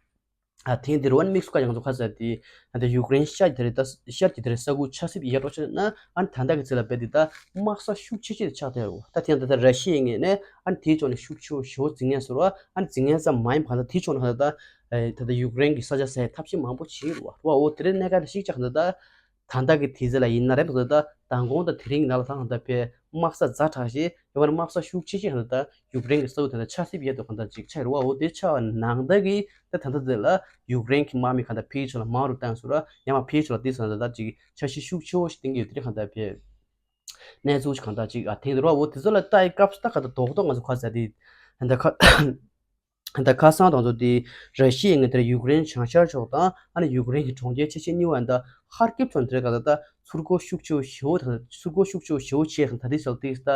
ཨ་ཐེངས་འདིར་ཝན་མིག་སུ་ཀ་ཡང་ཚོ་ཁ་ཟེར་ཏེ་ཨ་ད་ཡུཀ་རེན་ཤར་གྱི་དེ་རེད། ད་ཤར་གྱི་དེ་རེད་ས་ཁུལ་ཆབ་སྲིད་ཡར་འགྲོ་ཕྱིན་ན་ཨ་ད་ལྟ་གི་ཚེ་ལ་རྦད་དེ་ད་དམག་ས་ཤུགས་ཆེ་ཆེ་ཆགས་བསྡད་ཡོད། ད་ཐེངས་ད་ལྟ་ར་ཤི་ཡའི་ངོས་ནས་ཨ་དེའི་ཕྱོགས་ནས་ཤུགས་ཆེ་བོ་ཞེ་བོ་འཛིང་ངེས་སོ་ར། ཨ་འཛིང་ངེས་ཙམ་མ་ཡིན་པ་ད་དེའི་ཕྱོགས་ནས་ད་ད་ད་ལྟ་ཡུཀ་རེན་གྱི་ས་ཆ་ཟ་ཡའི་ཐབས་ཤེས་མང་པོ་བྱེད་ཡོད་རེད་བ། འོ་དེ་རེད། གནད་འགག་ཞིག་ཆགས་ད་ད་ད་ལྟ་གི་དུས་ཚོད་ལ་ཡིན་ན་རེད། ད་ད་མདང་དགོང་དང་དེ་རིང་གི་ནང་ལ་ད་ད་ཕའི་དམག་ས་ཛ་དྲག་ཞིག་ཡོད་པ་ནི་དམག་ས་ཤུགས་ཆེ་ཆེ་ད་ད་ཡུཀ་རེན་གྱི་ས་ཁུལ་དེ་ད་ཆབ་སྲིད་ཡས་དུ་གང་ད་ཅིག་ཆགས་རེད་བ། འོ་དེ་ཆགས་པ་ནང་ད་གི་ད་ད་ད་དེ་ལ་ཡུཀ་རེན་གྱི་དམག་མི་གང་ད་ཕའི་ཕྱོགས་ལ་མང་རུ་བཏང་སོང་ར། ཡང་མ་ཕའི་ཕྱོགས་ལ་དེ་ས་ད་ད་ཅིག་འཆར་གཞི་ཤུགས་ཆེ་བོ་ཞིག་བཏིང་གི་ཡོད། དེ་གང་ད་ཕའི་གནས་ཚུལ་ཞིག་གང་ད་ཅིག་ཨ་ཐེངས་དུ་ར། འོ་དེ་ཚོ་ལ་ལྟ་ཡི་སྐབས་སུ་ད་གང་ད་རྡོག་རྡོག་ང་ཚོ་ཁ་ཟ་དེ་ད་ཁ་ད་ཁ་སང་དང་ཚོ་དེ་ར་ཤི་ཡའི་ངོས་དེར་ཡུཀ་རེན་བྱང་ཤར་ཕྱོགས་དང་ཨ་ནི་ཡུཀ་རེན་གྱི་གྲོང་ཁྱེར་ཆེ་ཆེ་གཉིས་པ་འདི་ཧར་ཀིབ་ཚོ་འདིར་ག་ད་ད་ཚུར་རྒོལ་ཤུགས་ཆེ་བོ་ཞེ་བོ་དང་ཚུར་རྒོལ་ཤུགས་ཆེ་བོ་ཞེ་བོ་བྱས་ཤིང་ད་དེ་ཚོ་དེ་ད་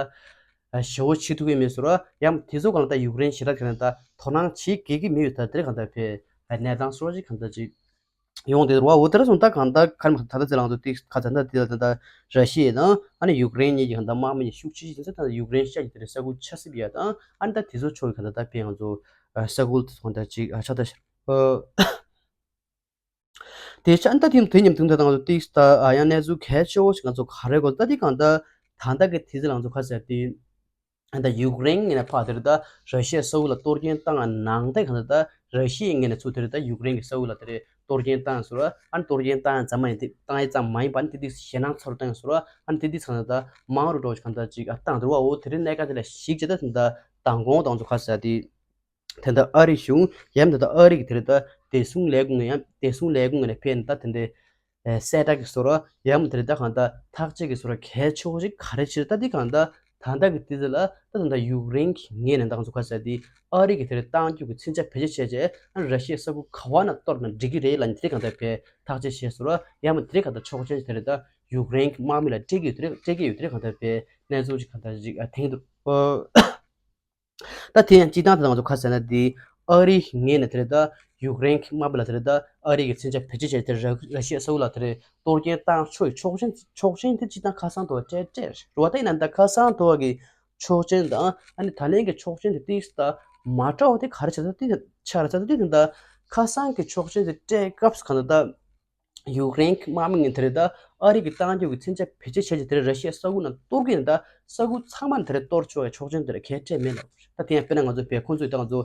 ཞེ་བོ་བྱེད་ཐུབ་ཀྱི་མེད་ཟེར་བ། ཡང་དེ་ཚོ་གང་ལ་ད་ཡུཀ་རེན་ཞེ་དྲག་གི་ད་དོ་སྣང་བྱེད་དགོས་ཀྱི་མེད་ཡོད། ད་དེར་གང་ད་ཕའི་གནས་སྟངས་སོགས་ཅིག་གང་ད་ཅིག་ཡོང་དེ་རུ་བ། འོ་དེར་སོང་ད་གང་ད་ཁ་མ་ད་ད་ཚེ་ལང་ཚོ་དེ་ཁ་ད་ད་དེ་ད་ད་ར་ཤི་ཡ་དང་ཨ་ནི་ཡུཀ་རེན་གཉིས་ཀྱི་གང་ད་དམག་མི་གཉིས་ཤུགས་ཆེ་ཆེ་ད་ད་ཡུཀ་རེན་ཤ་གི་དེར་ས་ཁུལ་ཆ་སྲིབ་ཡ་དང་ཨ་ནི་ད་དེ་ཚོ་ཕྱོགས་ཀྱི་གང་ད་ད་ཕའི་ང་ཚོ་ས་ཁུལ་དེ་ཚོ་གང་ད་ཅིག་ཆ་ད་ཤར། དེ་ཆ་ཨ་ནི་ད་དེ་དེ་ཉམས་མཐུན་ད་ང་ཚོ་ཏིག་ད་ཡང་གནས་ཚུལ་གལ་ཆེ་བོ་ཞིག་ང་ཚོ་ག་རེ་གོ་ད་དེ་གང་ད་ད་ད་གི་དེ་ཚེ་ལང་ཚོ་ཁ་ཟེར་དེ་ད་ཡུཀ་རེན་ངོས་ནས་ཕར་དེར་ད་ར་ཤི་ཡའི་ས་ཁུལ་ལ་གཏོར་སྐྱོན་བཏང་ནང་ད་གང་ད་ད་ར་ཤི་ཡའི་ངོས་ནས་ཚུར་དེར་ད་ཡུཀ་རེན་གྱི་ས་ཁུལ་ལ་དེར་གཏོར་སྐྱོན་བཏང་སོང་ར། ཨ་ནི་གཏོར་སྐྱོན་བཏང་ཙམ་མ་ཡིན་ཏེ་བཏང་ཡས་ཙམ་མ་ཡིན་པ་ནི་དེ་དེ་ཞེད་སྣང་ཚོར་བཏང་སོང་ར། ཨ་ནི་དེ་དེ་ཚང་ད་མང་རུ་འགྲོ་ཞིག་གང་ད་ཅིག་ཨ་བཏང་དེ་རུ་བ། འོ་དེ་རིང་གནས་སྐབས་དེ་ལ་གཞིགས་བྱས་ད་ད་མདང་དགོང་དང་ཚོ་ཁ་ཟ་དེ། དེ་འདྲ་ཨ་རི་གཞུང་ཡང་དེ་འདྲ་ཨ་རི་གི་དེ་རེད་ད་བདེ་སྲུང་ལས་ཁུངས་ནས་ཡང་བདེ་སྲུང་ལས་ཁུངས་ནས་ཕེབས་ནས་ད་དེ་འདྲའི་གསལ་བསྒྲགས་ཀྱི་བཟོ་འདྲ་ཡང་དེ་རེད་ད་གང་ད་ཐག་གཅོད་ཀྱི་བཟོ་འདྲ་གལ་ཆེ་བོ་ཞིག་ག་རེ་བྱེད་ད་དེ་གང་ད་ད་ལྟ་གི་དུས་ཚོད་ལ་ད་ད་ད་ཡུཀ་རེན་གྱི་ངོས་ནས་ད་ང་ཚོ་ག་ཟེར་དེ་ཨ་རི་གི་དེ་རེད་གཏང་རྒྱུ་གི་མཚོན་ཆ་བེད་སྤྱོད་བྱས་རྗེས་ཨ་ར་ཤི་ཡའི་ས་ཁུལ་ག་བ་ན་གཏོར་ན་འགྲིག་གི་རེད་ལབ་ནས་དེ་རེད་གང་ད་ཕེབས་ཐག་གཅོད་བྱས་བཟོ་འདྲ་ཡང་དེ་རེད་གང་ད་ཆོག་མཆན་དེ་རེད་ད་ཡུཀ་རེན་གྱི་དམག་མི་ལ་སྤྲད་ཀྱི་ཡོད་དེ་རེད་སྤྲད་ཀྱི་ཡོད་དེ་རེད་གང་ད་ཕེབས་གནས་ཚུལ་ཞིག་གང་ད་ཞིག་ཨ་ཐེངས་དུ། ད་དེ་ཡང་སྤྱིར་བཏང་དུ་ང་ཚོ་ཁ་ཟེར་ན་དེ་ཨ་རིའི་ངོས་ནས་དེ་རེད་ད་ཡུཀ་རེན་གྱི་དམག་དཔོན་ལ་དེ་རེད་ད་ཨ་རི་གི་མཚོན་ཆ་བེད་སྤྱོད་བྱས་དེ་ར་ར་ཤི་ཡའི་ས་ཁུལ་ལ་དེ་རེད་གཏོར་སྐྱོན་བཏང་ཆོག་ཆོག་མཆན་ཆོག་མཆན་དེ་སྤྱིར་བཏང་ཁ་སང་དུ་སྤྲད་སྤྲད་རེད་བ། ད་ཡིན་ན་ད་ཁ་སང་དུ་བ་གི་ཆོག་མཆན་དང་ཨ་ནི་ད་ལན་གྱི་ཆོག་མཆན་དེ་ཏིག་ད་མ་འདྲ་བ་དེ་ག་རེ་བྱས་ད་དེ་ཆགས་རེད་ད་དེ་ད་ཁ་སང་གི་ཆོག་མཆན་དེ་སྤྲད་སྐབས་སུ་ག་ད་ད། ཡུཀ་རེན་གྱི་དམག་མི་ངན་དེ་རེད་ད་ཨ་རི་གི་གཏང་རྒྱུ་གི་མཚོན་ཆ་བེད་སྤྱོད་བྱས་རྗེས་དེ་རེད་ར་ཤི་ཡའི་ས་ཁུལ་ནང་གཏོར་གི་ཡིན་ད་ས་ཁུལ་ཚང་མ་དེ་རེད་གཏོར་ཆོག་ཡ་ཆོག་མཆན་དེ་རེད་གས་སྤྲད་མེད་ལ། ད་དེ་ཡང་དཔེར་ན་ང་ཚོ་བལ་ཁོང་ཚོས་ད་ང་ཚོ་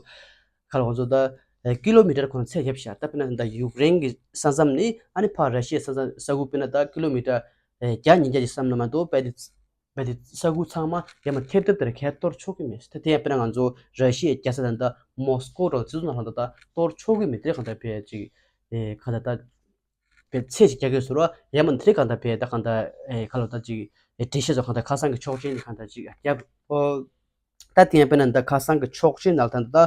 ག་ལ་ང་ཚོ་ད་ཀི་ལོ་མི་ཊར་ཁོ་ན་ཚད་བརྒྱབ་ཤག་ད་དཔེར་ན་ད་ཡུཀ་རེན་གྱི་ས་མཚམས་ནི་ཨ་ནི་ཕར་ར་ཤི་ཡའི་ས་མཚམས་ས་ཁུལ་དཔེར་ན་ད་ཀི་ལོ་མི་ཊར་བརྒྱ་ཉིས་བརྒྱ་ཅིག་བསམ་ན་མ་གཏོགས་དཔེ་དེ་དཔེ་དེ་ས་ཁུལ་ཚང་མ་ཡ་མ་ཐེབས་ཐེབས་དེ་རེད་གས་གཏོར་ཆོག་གི་མེད། ད་དེ་ཡང་དཔེར་ན་ང་ཚོ་ར་ཤི་ཡའི་རྒྱལ་ས་ད་ད་མོ་སི་ཀོ་ར་ཚོ་ཚོ་ནང་ལ་ད་ད་གཏོར་ཆོག་གི་མེད་དེ་གང་ད་བས་ཅིག་ཨེ་གང་ད་ད། པའི་ཚད་ཅིག་རྒྱག་གི་ཟེར་བ་ཡང་མ་དེ་གང་ལྟར་བས་ད་གང་ལྟར་ཨེ་ཁ་ལོ་ད་ཅིག་ཨེ་འགྲེལ་བཤད་ཚོ་གང་ལྟར་ཁ་སང་གི་ཆོག་མཆན་གང་ལྟར་ཅིག་རྒྱབ་ཨོ། ད་དེ་ཡང་དཔེར་ན་ད་ཁ་སང་གི་ཆོག་མཆན་ནང་ད་ད་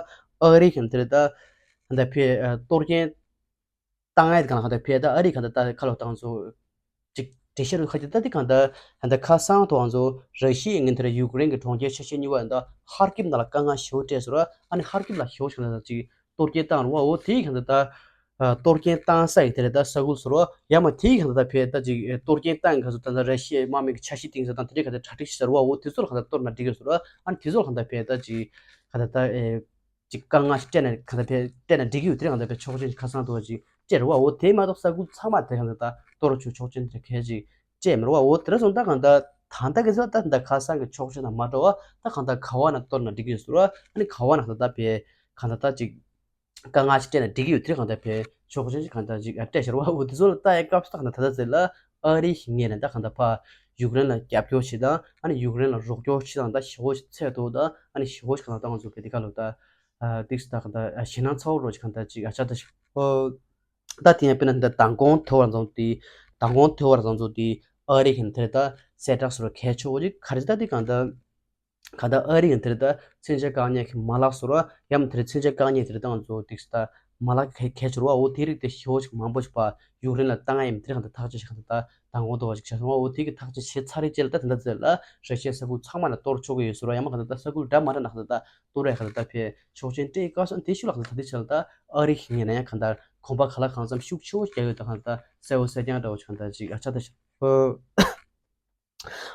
ཨ་རི་གང་ལྟར་ད་གང་ལྟར་བས་གཏོར་སྐྱོན་བཏང་ཡས་གང་ལྟར་བས་ད་ཨ་རི་གང་ལྟར་ད་ཁ་ལོ་བཏང་ཚོ་ཅིག་འགྲེལ་བཤད་རུ་ཁ་ཅིག་ད་དེ་གང་ལྟར་གང་ལྟར་ཁ་སང་ཐོག་ང་ཚོ་ར་ཤི་ཡའི་ངན་དེར་ཡུཀ་རེན་གྱི་གྲོང་ཁྱེར་ཆེ་ཤོས་གཉིས་པ་ད་ཧར་ཀིབ་ནང་ལ་དཀའ་ངལ་ཞེ་པོ་འཕྲད་ཟེར་བ་ཨ་ནི་ཧར་ཀིབ་ལ་ཞེ་པོ་ཞིག་ད་ཅིག་གཏོར་སྐྱོན་བཏང་རུ་བ་འོ་དེའི་གང་ལྟར་ད། གཏོར་སྐྱོན་བཏང་ས་ཡི་དེ་རེད་ད་ས་ཁུལ་ཟེར་བ་ཡང་མ་དེའི་གང་ལྟར་ད་ཕེ་ད་ཅིག་གཏོར་སྐྱོན་བཏང་ག་ཚོད་ད་ད་ར་ཤི་ཡའི་དམག་མི་གི་འཆར་གཞི་བཏིང་ས་དང་དེ་འདྲའི་གང་ལྟར་གྲ་སྒྲིག་ཟེར་བ་འོ་དེ་ཚོ་ལ་གང་ལྟར་གཏོར་ན་འགྲིག་གི་ཟེར་བ་ཨ་ནི་དེ་ཚོ་ལ་གང་ལྟར་ཕེ་ད་ཅིག་གང་ལྟར་ད་ཨེ་ཅིག་དཀའ་ངལ་ཞིག་སྤྲད་ན་གང་ལྟར་ཕེ་སྤྲད་ན་འགྲིག་གི་ཡོད་དེ་རེད། གང་ལྟར་ཕེ་ཆོག་མཆན་ཁ་སང་དུ་བ་ཅིག་སྤྲད་རེད་བ་འོ་དེ་མ་གཏོགས་ས་ཁུལ་ཚང་མ་དེ་གང་ལྟར་ད་གཏོར་ཆོག་ཆོག་མཆན་དེ་གལ་ཅིག་སྤྲད་མི་རེད་བ་འོ་དེ་རེད་སོང་ད་གང་ལྟར་ ད་ལྟ་གི་ཟེར་བ་ད་ད་ཁ་སང་གི་ཆོག་མཆན་དང་མ་འདྲ་བ་ད་གང་ལྟར་ག་བ་ན་གཏོར་ན་འགྲིག་གི་ཡོད་ཟེར་བ། ཨ་ནི་ག་བ་ན་གང་ལྟར་ད་བས་གང་ལྟར་ད་ཅིག་དཀའ་ངལ་ཞིག་སྤྲད་ན་འགྲིག་གི་ཡོད། དེ་གང་ལྟར་བས་ཆོག་མཆན་ཞིག་གང་ལྟར་ཅིག་སྤྲད་ཤར་བ་འོ་དེ་ཚོ་ལ་ལྟ་ཡ་སྐབས་སུ་ད་གང་ལྟར་ད་ལྟ་ཟེར་ལ་ཨ་རི་ཞིག་ངེས་ནས་ད་གང་ལྟར་ཕ་ཡུཀ་རེན་ལ་རྒྱབ་སྐྱོར་བྱེད་དང་ཨ་ནི་ཡུཀ་རེན་ལ་རོགས་སྐྱོར་བྱེད་དང་ད་ཞི་བོ་ཞིག་ཚད་མཐོ་དང་ཨ་ནི་ཞི་བོ་ཞིག་གང་ལྟར་ད་ང་ཚོ་བས་དེ་ག་ལོ་ད་ཏིག་སི་ད་གང་ལྟར་ཞེད་སྣང་ཚ་བོ་རོ་ཞིག་གང་ལྟར་ཅིག་ཨ་ཆ་ད་ཞིག་ད་དེ་ཡང་དཔེར་ན་འདི་མདང་དགོང་ཐོས་པར་བཟང་ཚུལ་དེ། མདང་དགོང་ཐོས་པར་བཟང་ཚུལ་དེ་ཨ་རི་གིས་དེར་ད་གསལ་བསྒྲགས་སོར་གལ་ཆེ་བོ་ཅིག་ག་རེ་ད་དེ་གང་ད་གང་ད་ཨ་རི་གིས་དེར་ད་མཚོན་ཆ་བཀག་ཉར་གྱི་མ་ལག་སོར་ཡང་དེར་མཚོན་ཆ་བཀག་ཉར་དེར་ད་ང་ཚོ་ཏིག་ད་མ་ལག་གལ་གལ་ཆེ་བ་འོ་དེ་རིགས་དེ་ཞེ་བོ་ཅིག་མང་པོ་ཞིག་པ་ཡུཀ་རེན་ལ་བཏང་ཡ་ཡིན་དེར་གང་ད་ཐག་གཅོད་ཞིག་གང་ད་མདང་དགོང་ཐོས་པ་ཅིག་བྱས་སོང་བ་འོ་དེ་གི་ཐག་གཅོད་བྱས་ཚར་རེད་ཅེས་ལ་ད་དེ་འདྲ་ཟེར་ལ་ར་ཤི་ཡའི་ས་ཁུལ་ཚང་མ་ལ་གཏོར་ཆོག་གི་ཡོད་སོར་ཡང་མ་གང་ད་ས་ཁུལ་འདྲ་མ་འདྲ་ན་གང་ད་གཏོར་ཡ་གང་ད་ཕེ་ཆོག་མཆན་སྤྲད་དཀའ་སོང་དེ་ཤུགས་ལ་གང་ད་དེ་ཆེ་ལ་ད། ཨ་རི་ཞིག་ངེས་ན་ཡང་གང་ལྟར་གོམ་པ་ག་ལ་གང་འཚམ་ཤུགས་ཆེ་བོ་རྒྱག་ཡོད་ད་གང་ལྟར་གསལ་བོ་གསལ་རྐྱང་འདྲ་བོ་ཞིག་གང་ལྟར་ཅིག་ཨ་ཆ་ད་ཞིག་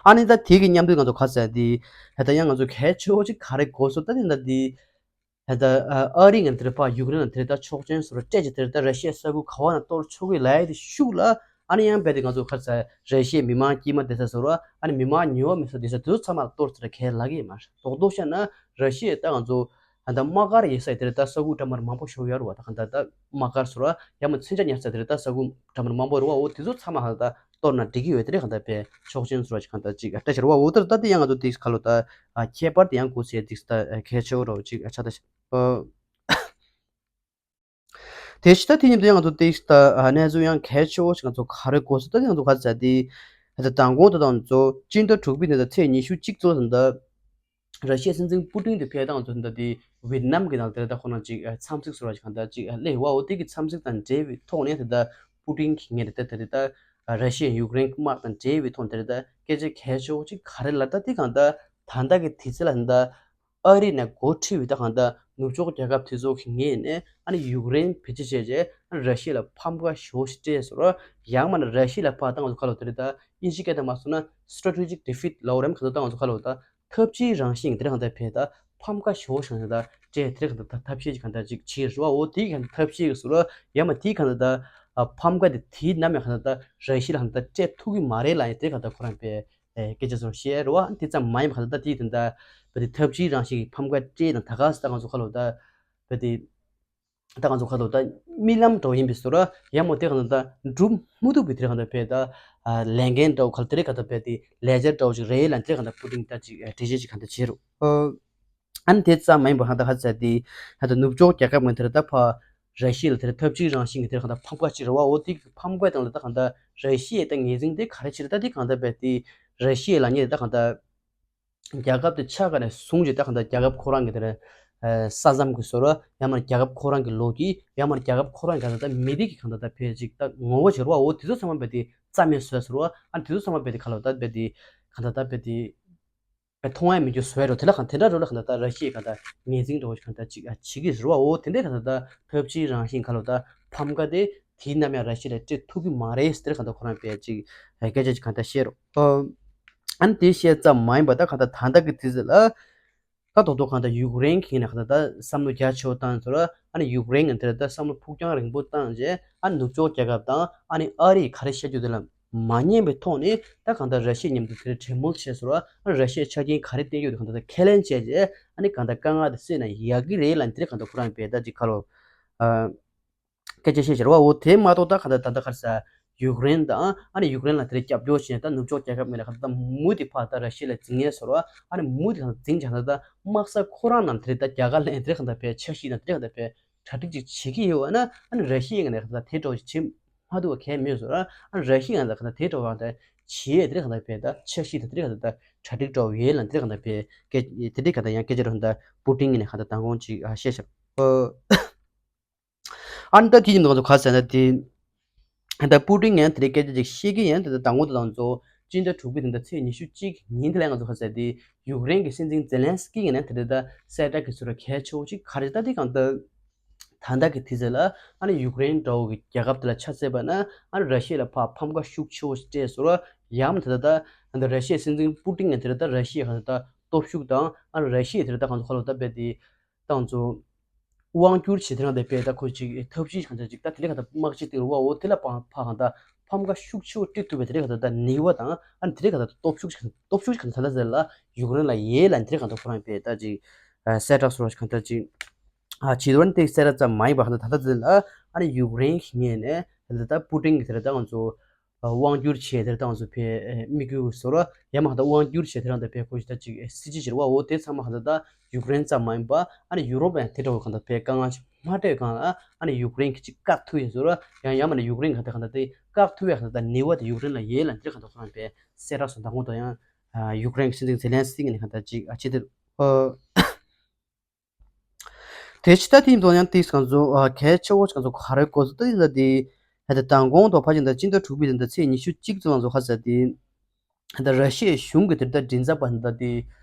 ཨ་ནི་ད་དེ་གི་མཉམ་དུ་ང་ཚོ་ག་ཟེར་དེ་ཧེ་ད་ཡང་ང་ཚོ་གལ་ཆེ་བོ་ཅིག་ག་རེ་དགོས་སོ་ད་དེ་ད་དེ་ཧེ་ད་ཨ་རི་ང་དེར་ཕ་ཡུཀ་རེན་ལ་དེར་ད་ཆོག་མཆན་སོར་སྤྲད་ཅིག་དེར་ད་ར་ཤི་ཡའི་ས་ཁུལ་ག་བ་ན་གཏོར་ཆོག་གི་ལ་ཡ་དེ་ཤུགས་ལ་ཨ་ནི་ཡང་རྦད་དེ་ང་ཚོ་ག་ཟེར་ར་ཤི་ཡའི་མི་མང་དཀྱིལ་མ་བསྡད་ས་སོར་ཨ་ནི་མི་མང་ཉེ་བ་མེད་ས་བསྡད་ས་དེ་ཚོ་ཚང་མ་ལ་གཏོར་ཚར་གལ་ལ་གི་ཡིན་མ་རེད། རྡོག་རྡོག་བཤད་ན་ར་ཤི་ཡའི་ད་ང་ཚོ་ད་དམག་སྒར་ཡོད་ས་དེར་ད་ས་ཁུལ་འདྲ་མར་མང་པོ་ཞིག་ཡོད་རེད་བ། ད་གང་ལྟར་ད་དམག་སྒར་ཟེར་བ་ཡང་མ་མཚོན་ཆ་ཉར་ས་དེར་ད་ས་ཁུལ་འདྲ་མར་མང་པོ་རེད་བ། འོ་དེ་ཚོ་ཚང་མ་གང་ལྟར་གཏོར་ན་འགྲིག་གི་ཡོད་དེ་རེད། གང་ལྟར་བས་ཆོག་མཆན་ཟེར་བ་ཅིག་གང་ལྟར་ཅིག་སྤྲད་ཤར་བ། འོ་ད་ད་དེ་ཡང་ང་ཚོ་དེ་ག་ལོ་ད་ཁྱད་པར་དེ་ཡང་གོ་ཚེ་དེ་ད་གལ་ཆེ་བོ་རོ་ཅིག་ཆ་ད་ཤར་བ། དེ་ཕྱི་ད་དེ་ཉིན་དུ་ཡང་ང་ཚོ་ཏིག་ད་གནས་ཚུལ་ཡང་གལ་ཆེ་བོ་ཞིག་ང་ཚོ་ག་རེ་གོ་སོང་ད་ང་ཚོ་ག་ཚ་དེ་ད་མདང་དགོང་དུ་ད་ང་ཚོ་སྤྱི་ཟླ་དྲུག་པའི་ནང་ད་ཚེས་ཉི་ཤུ་གཅིག་ཚོ་ད་ར་ཤི་ཡའི་སྲིད་འཛིན་པུ་ཏིན་དུ་ཕེབས་ད་ང་ཚོ་ད་དེ་ཝི་ཏི་ནམ་གི་ནང་དེར་ད་ཁོ་ན་ཅིག་འཚམས་གཟིགས་སོར་བ་ཞིག་གང་ད་ཅིག་སླེབས་བ། འོ་དེ་གི་འཚམས་གཟིགས་དང་འབྲེལ་བའི་ཐོག་ནས་དེ་ད་པུ་ཏིན་གྱི་ངས་དེ་ད་དེ་ད་ར་ཤི་ཡའི་ཡུཀ་རེན་དམག་དང་འབྲེལ་བའི་ཐོག་དེ་ད་སྐད་ཆ་གལ་ཆེ་བོ་ཅིག་ག་རེ་ལ་ད་དེ་གང་ད་ད་ལྟ་གི་དུས་ཚོད་ལ་ད། ཨ་རི་ནས་འགོ་ཁྲིད་པའི་ད་གང་ལྟར་ནུབ་ཕྱོགས་རྒྱལ་ཁབ་དེ་ཚོ་གི་ངོས་ནས་ཨ་ནི་ཡུཀ་རེན་བེད་སྤྱོད་བྱས་རྗེས་ཨ་ནི་ར་ཤི་ཡ་ལ་ཕམ་ཁ་ཞེ་པོ་ཞིག་སྤྲད་སོང་། ཡང་མིན་ན་ར་ཤི་ཡ་ལ་ཕར་ད་ང་ཚོ་ག་ལབ་དེ་རེད་ད་དབྱིན་ཇི་སྐད་ཐོག་མ་སོང་ན་strategic defeat ལབ་རེད་མ་ག་ཚོད་ད་ང་ཚོ་ག་ལབ་ད་འཐབ་ཇུས་རང་བཞིན་དེ་རེད་གང་ལྟར་བས་ད་ཕམ་ཁ་ཞེ་པོ་ཞིག་གང་ལྟར་སྤྲད་དེ་རེད་གང་ལྟར་ཐབས་ཤེས་ཀྱི་གང་ལྟར་ཅིག་བྱས་རེད་བ། འོ་དེའི་གང་ལྟར་ཐབས་ཤེས་ཀྱི་སོང་། ཡང་མིན་དེའི་གང་ལྟར་ད་ཕམ་ཁ་དེ་དེའི་ནམ་ཡང་གང་ལྟར་ད་ར་ཤི་ཡ་ལ་གང་ལྟར་སྤྲད་ཐུབ་ཀྱི་མ་རེད་ལབ་ཡ་དེ་གང་ལྟར་ཁོ་རང་བས། སྐད་ཆ་ཚོར་བཤད་རོ་ཨ་དེ་ཙམ་མ་ཡིན་པ་ག་ད་ལྟ་དེའི་དེ་འདྲ་བ་དེ་ཐབས་ཇུས་རང་བཞིན་གྱི་ཕམ་ཁ་སྤྲད་དང་ད་ག་ས་ད་ང་ཚོ་ཁ་ལོ་ད་བ་དེ་ད་ང་ཚོ་ཁ་ལོ་ད་རྨི་ལམ་འདྲ་བོ་ཡིན་པའི་བཟོ་འདྲ་ཡང་མོ་དེ་ག་ད་ད་འགྲུབ་མི་ཐུབ་པའི་དེ་ག་ད་བས་ད་ལས་འགན་འདྲ་བོ་ག་ལ་དེ་རེད་ག་ད་བས་དེ་ལས་འཆར་འདྲ་བོ་ཅིག་རེད་ལ་དེ་ག་ད་པུ་ཏིན་ད་ཅིག་འགྲེལ་བཤད་ཅིག་ག་ད་བྱེད་རོ། ཨ་ནི་དེ་ཙམ་མ་ཡིན་པར་ཧ་ད་ཧ་ཙ་དེ་ཧ་ད་ནུབ་ཕྱོགས་རྒྱལ་ཁབ་ངོས་དེར་ད་ཕ་ར་ཤི་ཡ་ལ་དེར་ཐབས་ཇུས་རང་བཞིན་གྱི་དེར་གང་ལྟར་ཕམ་ཁ་ཅིག་རེད་བ། འོ་དེ་ཕམ་ཁ་དང་ལ་ད་གང་ལྟར་ར་ཤི་ཡའི་ད་ངོས་འཛིན་དེ་ག་རེ་ཅིག་རེད་ད་དེ་གང་ལྟར་བས་དེ་ར་ཤི་ཡའི་ལ་ཉེ་ད་གང་ལྟར་རྒྱལ་ཁབ་དེ་ཆགས་ག་ནས་བཟུང་ཅིག་ད་གང་ལྟར་རྒྱལ་ཁབ་ཁོ་རང་གི་དེར་ས་མཚམས་ཀྱི་བཟོ་འདྲ་ཡང་མིན་རྒྱལ་ཁབ་ཁོ་རང་གི་ལོ་རྒྱུས་ཡང་མིན་རྒྱལ་ཁབ་ཁོ་རང་གི་གང་ལྟར་མི་རིགས་ཀྱི་གང་ལྟར་ད་བས་ཅིག་ད་ངོ་བོ་ཅིག་རེད་བ། འོ་དེ་ཚོ་ཚང་མ་བས་དེ་རྩ་མེད་བཟོས་ཟེར་བ། ཨ་དེ་ཚོ་ཚང་མ་བས་དེ་ག་ལ་ད་བས་དེ་གང་ལྟར་ད་བས་དེ། མཐོང་ཡ་མི་འགྱུར་བཟོ་ཡ་འགྲོ་དེ་ལ་གང་དེ་འདྲ་འགྲོ་ལ་གང་ལྟར་ར་ཤི་ཡའི་གང་ལྟར་ངོས་འཛིན་འགྲོ་གང་ལྟར་ཅིག་ཨ་བྱེད་ཀྱི་རེད་བ། འོ་དེ་འདྲའི་གང་ལྟར་ཐབས་ཇུས་རང་བཞིན་ག་ལོ་ད་ཕམ་ཁ་དེ་དེའི་ནམ་ཡང་ར་ཤི་ཡ་ལ་སྤྲད་ཐུབ་ཀྱི་མ་རེད་ཟེར་གང་ལྟར་ཁོ་རང་བས་ཅིག་སྐད་ཆ་ཅིག་གང་ལྟར་བཤད་རོགས། ཨ་ནི་དེ་བཤད་ཙམ་མ་ཡིན་པ་ད་གང་ལྟར་ད་ལྟ་གི་དུས་ཚོད་ལ་ད་རྡོག་རྡོག་གང་ལྟར་ཡུཀ་རེན་གྱི་ནས་གང་ལྟར་ད་བསམ་བློ་རྒྱ་ཆེ་བོ་བཏང་ཟེར་བ། ཨ་ནི་ཡུཀ་རེན་གྱི་དེ་ལ་ད་བསམ་བློ་ཕུགས་རྒྱང་རིང་པོ་བཏང་རྗེས་ཨ་ནི་ནུབ་ཕྱོགས་རྒྱལ་ཁབ་དང་ཨ་ནི་ཨ་རིས་ག་རེ་བཤད་རྒྱུ་དེ་ལ། མ་ཉན་པའི་ཐོག་ནས་ད་གང་ལྟར་ར་ཤི་ཡ་མཉམ་དུ་དེར་གྲོས་མོལ་བྱས་ཟེར་བ། ཨ་ར་ཤི་ཡའི་ཆ་རྐྱེན་ག་རེ་བསྟན་ཡོད་དེ་གང་ལྟར་ཁས་ལེན་བྱས་རྗེས་ཨ་ནི་གང་ལྟར་དཀའ་ངལ་དེ་སེལ་ན་ཡག་གི་རེད་ལབ་དེར་གང་ལྟར་ཁོ་རང་བས་ད་ཅིག་ཁ་ལོ། ཨ། སྐད་ཆ་བཤད་ཤར་བ། འོ་དེ་མ་གཏོགས་ད་གང་ལྟར་ད་ལྟ་ག་རེ་ཟ། ཡུཀ་རེན་དང་ཨ་ནི་ཡུཀ་རེན་ལ་དེར་རྒྱབ་སྐྱོར་བྱས་ད་ནུབ་ཕྱོགས་རྒྱལ་ཁབ་ངོས་ནས་གང་ལྟར་ད་མུ་མཐུད་ཕར་ད་ར་ཤི་ཡ་ལ་འཛིང་ངེས་ཟེར་བ། ཨ་ནི་མུ་མཐུད་གང་ལྟར་འཛིང་བྱས་ད་ད་དམག་ས་ཁོ་རང་ནང་དེར་ད་རྒྱ་གར་ལ་དེར་གང་ལྟར་བས་འཆར་གཞི་དང་དེར་གང་ལྟར་བས་གྲ་སྒྲིག་ཅིག་བྱེད་ཀྱི་ཡོད་ན་ཨ་ནི་ར་ཤི་ཡའི་ངོས་ནས་གང་ལྟར་དེ་འདྲ་བོ་ཅིག་བྱེད། མ་ཐུབ་པ་གལ་མེད་བཟོ་ར། ཨ་ར་ཤི་ཡ་ལ་གང་ལྟར་དེ་འདྲ་བ་དང་བྱེད་དེ་འདྲ་གང་ལྟར་བས་ད་འཆར་གཞི་དང་དེ་འདྲ་གང་ལྟར་ད་གྲ་སྒྲིག་འདྲ་བ་ཡོད་ལ་དེ་འདྲ་གང་ལྟར་བས་སྐད་དེ་འདྲ་གང་ལྟར་ཡང་སྐད་ཆ་འདྲ་གང་ལྟར་པུ་ཏིན་ངོས་ནས་གང་ལྟར་མདང་དགོང་ཅིག་ཨ་བཤད་ཤག་ཨ་ནི་ད་དེ་ཡིན་ང་ཚོ་ག་ཟེར་ན་དེ་ད་པུ་ཏིན་ངས་དེ་འདྲའི་སྐད་ཆ་ཅིག་བཤད་ཀྱི་ཡིན། དེ་ད་མདང་དགོང་དེ་ང་ཚོ་སྤྱི་ཟླ་དྲུག་པའི་དེ་འདྲ་ཚེས་ཉི་ཤུ་གཅིག་ཉིན་དེ་ལ་ང་ཚོ་ག་ཟེར་དེ་ཡུཀ་རེན་གྱི་སྲིད་འཛིན་ཛེ་ལན་སི་ཀི་ངོས་ནས་དེ་འདྲ་ད་གསལ་བསྒྲགས་ཀྱི་ཚུལ་ལ་གལ་ཆེ་བོ་ཅིག་ག་རེ་ད་དེ་གང་ལྟར། ད་ལྟ་གི་དུས་ཚོད་ལ་ཨ་ནི་ཡུཀ་རེན་འདྲ་བོ་གི་རྒྱལ་ཁབ་དེ་ལ་ཆ་མཚོན་པ་ན་ཨ་ནི་ར་ཤི་ཡ་ལ་ཕར་ཕམ་ཁ་ཤུགས་ཆེ་བོ་ཞིག་སྤྲད་སོང་། ཡང་དེ་ལྟ་ད་ར་ཤི་ཡའི་སྲིད་འཛིན་པུ་ཏིན་ངོས་དེ་ལྟ་ད་ར་ཤི་ཡ་གང་ལྟ་ད་སྟོབས་ཤུགས་དང་ཨ་ནི་ར་ཤི་ཡ་དེ་ལྟ་ད་གང་ཚོ་ཁ་ལོ་ད་བས་དེ་ད་ང་ཚོ་དབང་བསྒྱུར་བྱེད་དེ་རང་ད་བས་ད་ཁོ་ཅིག་ཐབས་ཤེས་གང་ལྟ་ཅིག་ད་དེ་ལས་གང་ལྟ་དམག་སྤྱི་དེ་རུ་བ་འོ་དེ་ལ་ཕར་ཕར་གང་ལྟ་ ཕམ་ཁ་ཤུགས་ཆེ་བོ་སྤྲད་ཐུབ་པའི་དེ་རིང་གང་ལྟར་ད་ནུས་པ་དང་ཨ་ནི་དེ་རིང་གང་ལྟར་སྟོབས་ཤུགས་ཤིག་སྟོབས་ཤུགས་ཤིག་གང་ལྟར་ད་ལྟ་ཟེར་ལ་ཡུཀ་རེན་ལ་ཡོད་ལབ་དེ་རིང་གང་ལྟར་ཁོ་རང་པས་ད་ཅིག་གསལ་བསྒྲགས་སོགས་གང་ལྟར་ཅིག་ཨ་བྱེད་འདུག་ཨ་ནི་དེ་གསལ་བསྒྲགས་ཙམ་མ་ཡིན་པར་གང་ལྟར་ད་ལྟ་ཟེར་ལ་ཨ་ནི་ཡུཀ་རེན་གྱི་ངོས་ནས་ད་ལྟ་པུ་ཏིན་གྱི་དེ་རིང་ད་ང་ཚོ་དབང་བསྒྱུར་བྱས་དེ་རིང་ད་ང་ཚོ་ཕའི་དམིགས་ཡུལ་བཟོ་ར་ཡང་མ་གང་ལྟར་དབང་བསྒྱུར་བྱས་དེ་རིང་ད་ཕའི་ཁོ་ཞིག་ད་ཅིག་སྲིད་ཇུས་བྱེད་པ་འོ་དེ་ཚང་མ་གང་ལྟར་ད་ཡུཀ་རེན་ཙམ་མ་ཡིན་པ་ཨ་ནི་ཡུ་རོབ་ཡང་དེ་འདྲ་བོ་གང་ལྟར་ཕའི་དཀའ་ངལ་ཞིག་མ་སྤྲད་གང་ལ་ཨ་ནི་ཡུཀ་རེན་གྱི་ཅིག་བཀག་ཐུབ་ཡོད་བཟོ་ར་ཡང་ཡང་མ་ནི་ཡུཀ་རེན་གང་ལྟར་གང་ལྟར་དེ་བཀག་ཐུབ་ཡ་གང་ལྟར་ནུས་པ་དེ་ཡུཀ་རེན་ལ་ཡོད་ལབ་དེ་གང་ལྟར་ཁོ་རང་པའི་གསལ་བསྒྲགས་སུ་མདང་དགོང་དུ་ཡང་ཡུཀ་རེན་གྱི་སྲིད་འཛིན་ཛེ་ལན་སི་ཀི་ནས་གང་ལྟར་ཅིག་ཨ་ཅི་དེ་ཨོ། དེ་ཕྱི་ད་ཐེངས་དོན་ཡང་ཏིག་གང་ཚོ་གལ་ཆེ་བོ་གང་ཚོ་ག་རེ་གོ་སོ་ད་ཡིན་ད་དེ་ཧ་ད་མདང་དགོང་དུ་ཕ་ཅིང་ད་སྤྱི་ཟླ་དྲུག་པའི་ད་ཚེས་ཉི་ཤུ་གཅིག་ཙམ་ལ་ཚོ་ཧ་ས་དེ་ཧ་ད་ར་ཤི་ཡའི་གཞུང་གི་དེ་ད་མགྲིན་ཚབ་པ་ད་དེ་